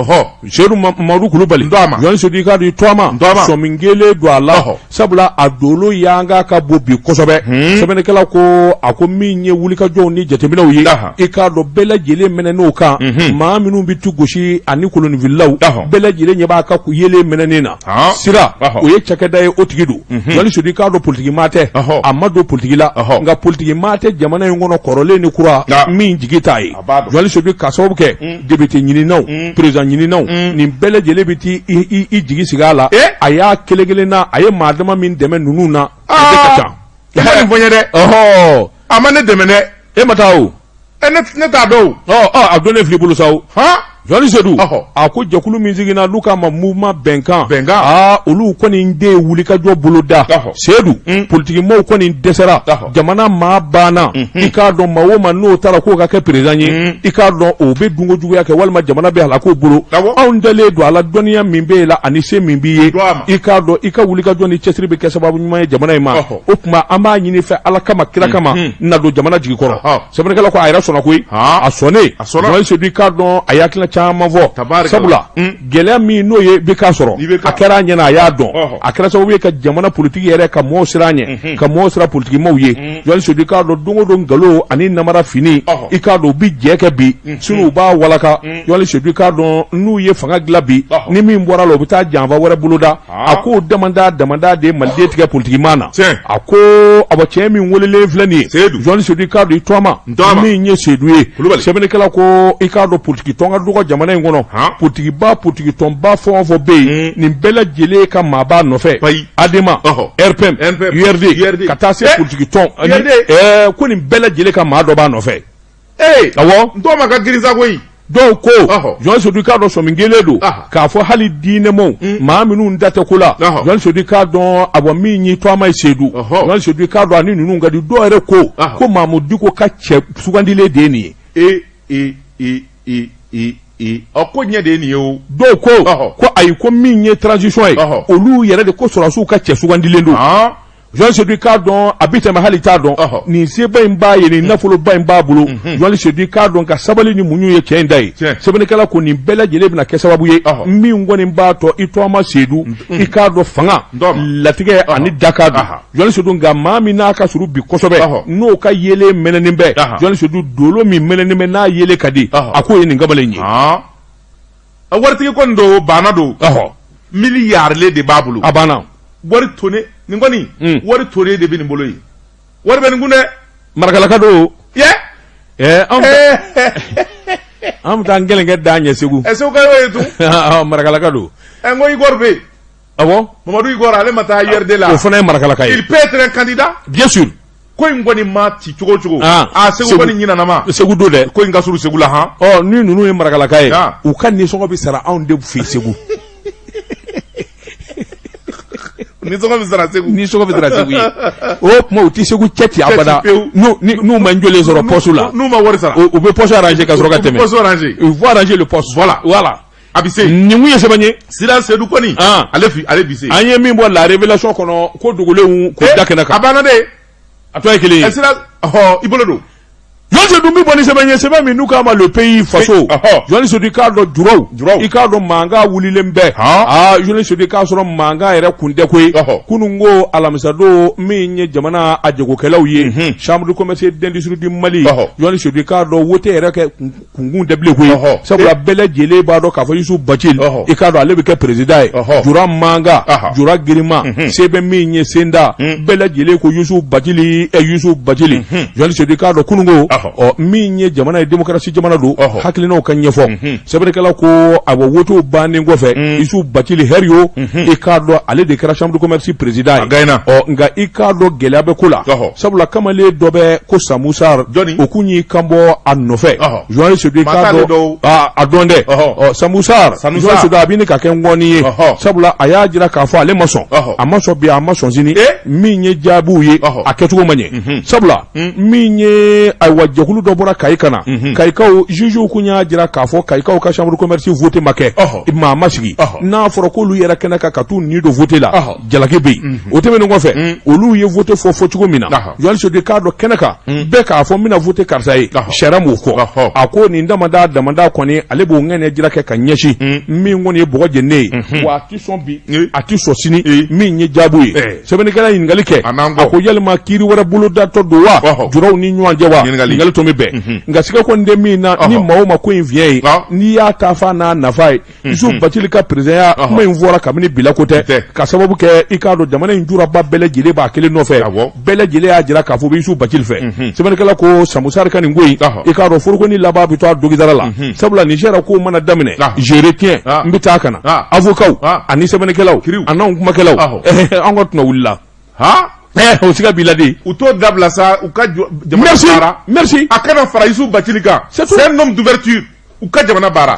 Seyidu Mamadu Kulubali, journaliste Seydou k'a dɔn i tɔgɔma sɔmi kelen don a la, sabula a dolo yanga ka bon bi kosɛbɛ. Sɛbɛnnikɛla ko a ko min ye wulikajɔw ni jateminɛw ye, i k'a dɔn bɛɛ lajɛlen mɛnɛn'o kan, maa minnu bɛ tu gosi ani kolonninfililaw, bɛɛ lajɛlen ɲɛ b'a ka yeelen mɛnɛnen na. Sira o ye cakɛda ye, o tigi don. Journaliste Seydou k'a dɔn politiki maa tɛ, a ma don politiki la, nka politiki maa tɛ jamana in kɔnɔ kɔrɔlen ni kura min jigi t'a ye. Journaliste Seydou k'a sababu kɛ député ɲininaw, président ɲininaw, nin bɛɛ lajɛlen bɛ t'i jigi sigi a la. A y'a kelen kelen na, a ye maa dama min dɛmɛ ninnu na, o de ka ca. I ma nin fɔ n ye dɛ. A ma ne dɛmɛ dɛ. E ma taa o. Ne t'a dɔn. A donnen filɛ i bolo sa o. Journaliste Seydou a ko jɛkulu min siginna n'u k'a ma mouvement bɛnkan, bɛnkan, aa olu kɔni de ye wulikajɔ boloda. Seyidu, politikimɔgɔw kɔni dɛsɛra, jamana maa banna. I k'a dɔn maa o maa n'o taara k'o ka kɛ président ye, i k'a dɔn o bɛ dunko juguya kɛ walima jamana bɛ halak'o bolo. Anw dalen don a la, dɔnniya min b'e la ani se min b'i ye, i k'a dɔn i ka wulikajɔ ni cɛsiri bɛ kɛ sababu ɲuman ye jamana in ma. O tuma an b'a ɲini fɛ Ala kama kira kama, na don jamana jigi kɔrɔ. Sɛbɛnnikɛla ko a yɛrɛ sɔnna koyi, a sɔnnen. Journaliste Seydou k'a dɔn a ye hakilina caman fɔ, sabula gɛlɛya min n'o ye IBK sɔrɔ, a kɛra a ɲɛna, a y'a dɔn, a kɛra sababu ye ka jamana politiki yɛrɛ ka mɔɔw siran ɲɛ, ka mɔɔw siran politikimɔgɔw ye. Journaliste Seydou k'a dɔn don o don nkalon ani namara fini, i k'a dɔn u bi jɛ kɛ bi, sini u b'a walaka. Journaliste Seydou k'a dɔn n'u ye fanga dilan bi, ni min bɔra la, u bɛ taa janfa wɛrɛ boloda. A ko damada damada de ye maliden tigɛ politikimaa na. A ko a cɛ min welelen filɛ nin ye, Journaliste Seydou k'a dɔn i tɔgɔma min ye Seydou ye. Sɛbɛnnikɛla ko i k'a dɔn politiki tɔn ka dɔgɔ jamana in kɔnɔ, politikiba politiki tɔnba fɛn o fɛn bɛ yen, nin bɛɛ lajɛlen ka maa b'a nɔfɛ, ADEMA, RPM, URD, ka taa se politiki tɔn, ko nin bɛɛ lajɛlen ka maa dɔ b'a nɔfɛ. Ee, awɔ, n tɔgɔma ka girin sa koyi. Dɔw ko Journaliste Seydou k'a dɔn sɔmi kelen don k'a fɔ hali diinɛmɔgɔw, maa minnu da tɛ ko la. Journaliste Seydou k'a dɔn a min y'i tɔgɔma ye Seydou, Journaliste Seydou k'a dɔn ani ninnu ka di. Dɔw yɛrɛ ko ko Mamudu Diko ka cɛ sugandilen de ye nin ye. E e e e e e ɔ ko ɲɛ de ye nin ye o. Dɔw ko ko ayi, ko min ye transition ye, olu yɛrɛ de ko sɔrɔdasiw ka cɛ sugandilen don. Journaliste Seydou k'a dɔn a bɛ tɛmɛ hali t'a dɔn nin seba in b'a ye, nin nafoloba in b'a bolo. Journaliste Seydou k'a dɔn ka sabali ni muɲu ye cɛ in da ye. Sɛbɛnnikɛla ko nin bɛɛ lajɛlen bɛna kɛ sababu ye min kɔni b'a tɔ i tɔgɔma Seydou, i k'a dɔn fanga latigɛ ani dakan don. Journaliste Seydou nka maa min n'a ka surun bi kosɛbɛ, n'o ka yeelen mɛnɛnen bɛ, Journaliste Seydou dolo min mɛnɛnen bɛ n'a yeelen ka di, a k'o ye nin kamalen ye. A waritigi kɔni don, baana don, miliyarilen de b'a bolo. A banna. Wari tone nin kɔni, wari tone de bɛ nin bolo yen, wari bɛ nin kun dɛ. Marakalaka don. Ye. An bɛ taa n kelenkɛ da ɲɛ Segu. Ɛ, Segu ka y'o ye tun. Marakalaka don. Ɛ, n ko Igor bɛ yen. Awɔ. Mamadu Igor, ale ma taa URD la. O fana ye marakalaka ye. Il peut être un candidat. Bien sûr. Ko in kɔni ma ci cogo o cogo. Aa, Segu kɔni ɲinana ma. Segu don dɛ. Ko in ka surun Segu la han. Ɔ, ni ninnu ye marakalaka ye, u ka nisɔngɔ bɛ sara anw de fɛ Segu. Ni sɔngɔ bɛ sara Segu. Ni sɔngɔ bɛ sara Segu ye. O tuma u tɛ Segu cɛ ci abada. N'u ma njɔlen sɔrɔ poste la. N'u ma wari sara. U bɛ poste arranger ka sɔrɔ ka tɛmɛ. U bɛ poste arranger. Il faut arranger le poste. Voilà. Voilà. A bɛ se. Nin kun ye sɛbɛn ye. Sira Sedu kɔni. Ale fi ale bi se. An ye min bɔ la révélation kɔnɔ ko dogolenw k'o da kɛnɛ kan. A banna de. A tɔ ye kelen ye. Sira ɔhɔ i bolo don. Jɔn Sedu bɛ bɔ ni sɛbɛn ye sɛbɛn min n'u k'a ma le pays faso Jɔn Sedu i k'a dɔn juraw i k'a dɔn mankan wulilen bɛ aa Jɔn Sedu i k'a sɔrɔ mankan yɛrɛ kun tɛ koyi kunun ko alamisadon min ye jamana a jagokɛlaw ye chambre de commerce et d'industrie du Mali Jɔn Sedu i k'a dɔn wote yɛrɛ kɛ kunkun tɛ bilen koyi sabula bɛɛ lajɛlen b'a dɔn k'a fɔ Yusu Bacili i k'a dɔn ale bɛ kɛ président ye jura mankan jura girinma se bɛ min ye senda bɛɛ lajɛlen ko Yusu Bacili Yusu Bacili Jɔn Sedu i k'a dɔn kununko ɔ min ye jamana ye démocratie jamana don hakilinaw ka ɲɛfɔ sɛbɛnnikɛla ko awa wotew bannen kɔfɛ Yusu Bacili hɛri yo i k'a dɔn ale de kɛra chambre de commerce président ye ɔ nka i k'a dɔn gɛlɛya bɛ ko la sabula kamalen dɔ bɛ ko Samu Sar o kun y'i kan bɔ a nɔfɛ Jɔn Sedu i k'a dɔn a dɔn dɛ ɔ Samu Sar Jɔn Sedu a bɛ ɲini ka kɛ ŋɔni ye sabula a y'a jira k'a fɔ ale ma sɔn a ma sɔn bi a ma sɔn sini min ye jaabiw ye a kɛcogo ma ɲɛ sabula min ye ayiwa jɛkulu dɔ bɔra Kayi ka na Kayikaw jugew kun y'a jira k'a fɔ Kayikaw ka chambre de commerce vote ma kɛ maa ma sigi n'a fɔra k'olu yɛrɛ kɛnɛ kan ka t'u ni don vote la jalaki bɛ yen o tɛmɛnen kɔfɛ olu ye vote fɔ fɔ cogo min na Jɔn Sedu k'a dɔn kɛnɛ kan bɛɛ k'a fɔ n bɛna vote karisa ye sariya m'o fɔ a ko nin damada damada kɔni ale b'o ŋaniya jira kɛ ka ɲɛsin min kɔni ye bɔgɔ jeninen ye wa a tɛ sɔn bi a tɛ sɔn sini min ye jaabi ye sɛbɛnnikɛla ɲininkali kɛ a ko yalima kiiri wɛrɛ bolodatɔ don wa juraw ni ɲɔgɔn cɛ wa ɲininkali tun bɛ bɛn nka siga kɔni tɛ min na ni maa o maa ko in fiɲɛ ye n'i y'a ta fa n'a nafa ye Yusu Bacili ka présidentya kuma in fɔra kabini bila ko tɛ ka sababu kɛ i k'a dɔn jamana in juraba bɛɛ lajɛlen b'a kelen nɔfɛ bɛɛ lajɛlen y'a jira k'a fɔ bɛ Yusu Bacili fɛ sɛbɛnnikɛla ko Samu Sar ka nin ko in i k'a dɔn forokoni laban bɛ to a dogidara la sabula nin sariya ko mana daminɛ je retiens n bɛ taa ka na avocats ani sɛbɛnnikɛlaw a n'anw kumakɛlaw an ka tuna wulila o siga b'i la de u t'o dabila sa u ka jamana baara merci a kana fara Yusu Bacili kan c'est un homme d'ouverture u ka jamana baara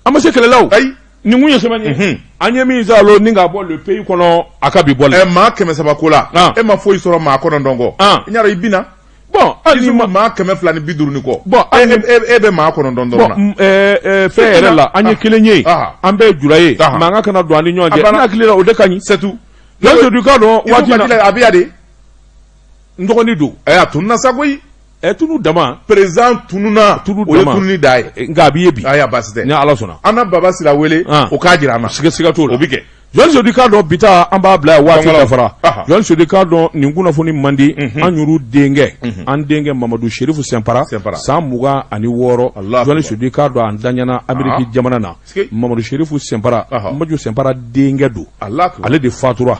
an ma se kɛlɛ la o ayi nin kun ye sɛbɛn ye an ye min salo ni k'a bɔ le pays kɔnɔ a ka bi bɔli ɛ maa 300 ko la e ma foyi sɔrɔ maa 9 kɔ n y'a dɔn i binna bon hali ni ma maa 250 ni kɔ bon e bɛ maa 9 dɔrɔn na bon fɛn yɛrɛ la an ye kelen ye an bɛɛ ye jura ye mankan kana don an ni ɲɔgɔn cɛ ne hakili la o de ka ɲi c'est tout Jɔn Sedu k'a dɔn waati na a bɛ yan de n dɔgɔnin don ɛ a tununna sa koyi ɛ tunu dama président tununna tunu o ye tununi da ye nka a b'i ye bi ayi baasi tɛ ni Ala sɔnna an na Baba Sila wele o k'a jira an na siga siga t'o la o bɛ kɛ Jɔn Sedu k'a dɔn bi ta an b'a bila yan waati dafara Jɔn Sedu k'a dɔn nin kunnafoni man di an yɛrɛ denkɛ an denkɛ Mamadu Serifu Sɛnpara san 26 Jɔn Sedu k'a dɔn a daɲana Ameriki jamana na Mamadu Serifu Sɛnpara Maju Sɛnpara denkɛ don ale de fatura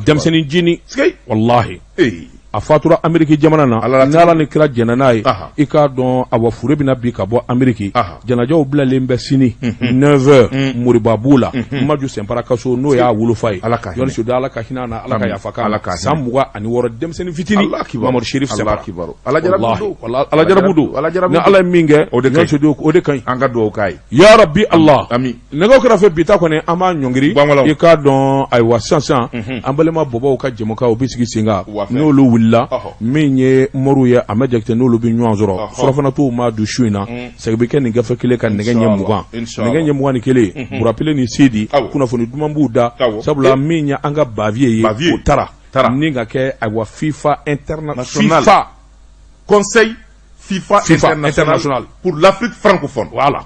denmisɛnnin jini walahi a fatura ameriki jamana na ni ala ni kira jɛnna n'a ye i k'a dɔn awa fure bɛna bi ka bɔ ameriki janajaw bilalen bɛ sini 9 heures moribabugu la maju sɛnpara ka so n'o y'a wolofa ye Jɔn Sedu ala ka hinɛ a na ala ka yafa k'a ma san 26 denmisɛnnin fitinin mamadu serif sɛnpara ala jarabu don ni ala ye min kɛ o de ka ɲi an ka dugawu k'a ye ya rabi ala ami nɛgɛw kɛrɛfɛ bi ta kɔni an b'a ɲɔngiri i k'a dɔn ayiwa sisan an balima bɔbɔw ka jɛmukan u bɛ sigi sen kan n'olu wulila min ye moriw ye Ahmed Jakite n'olu bɛ ɲɔgɔn sɔrɔ surɔfanatuw ma dun su in na segin bɛ kɛ nin gafe kelen kan nɛgɛ ɲɛ 20 nɛgɛ ɲɛ 21 Burapele ni Sedi kunnafoni duman b'u da sabula min ye an ka Baviye ye o taara ni ka kɛ ayiwa FIFA international FIFA conseil FIFA international pour l'Afrique francophone voilà.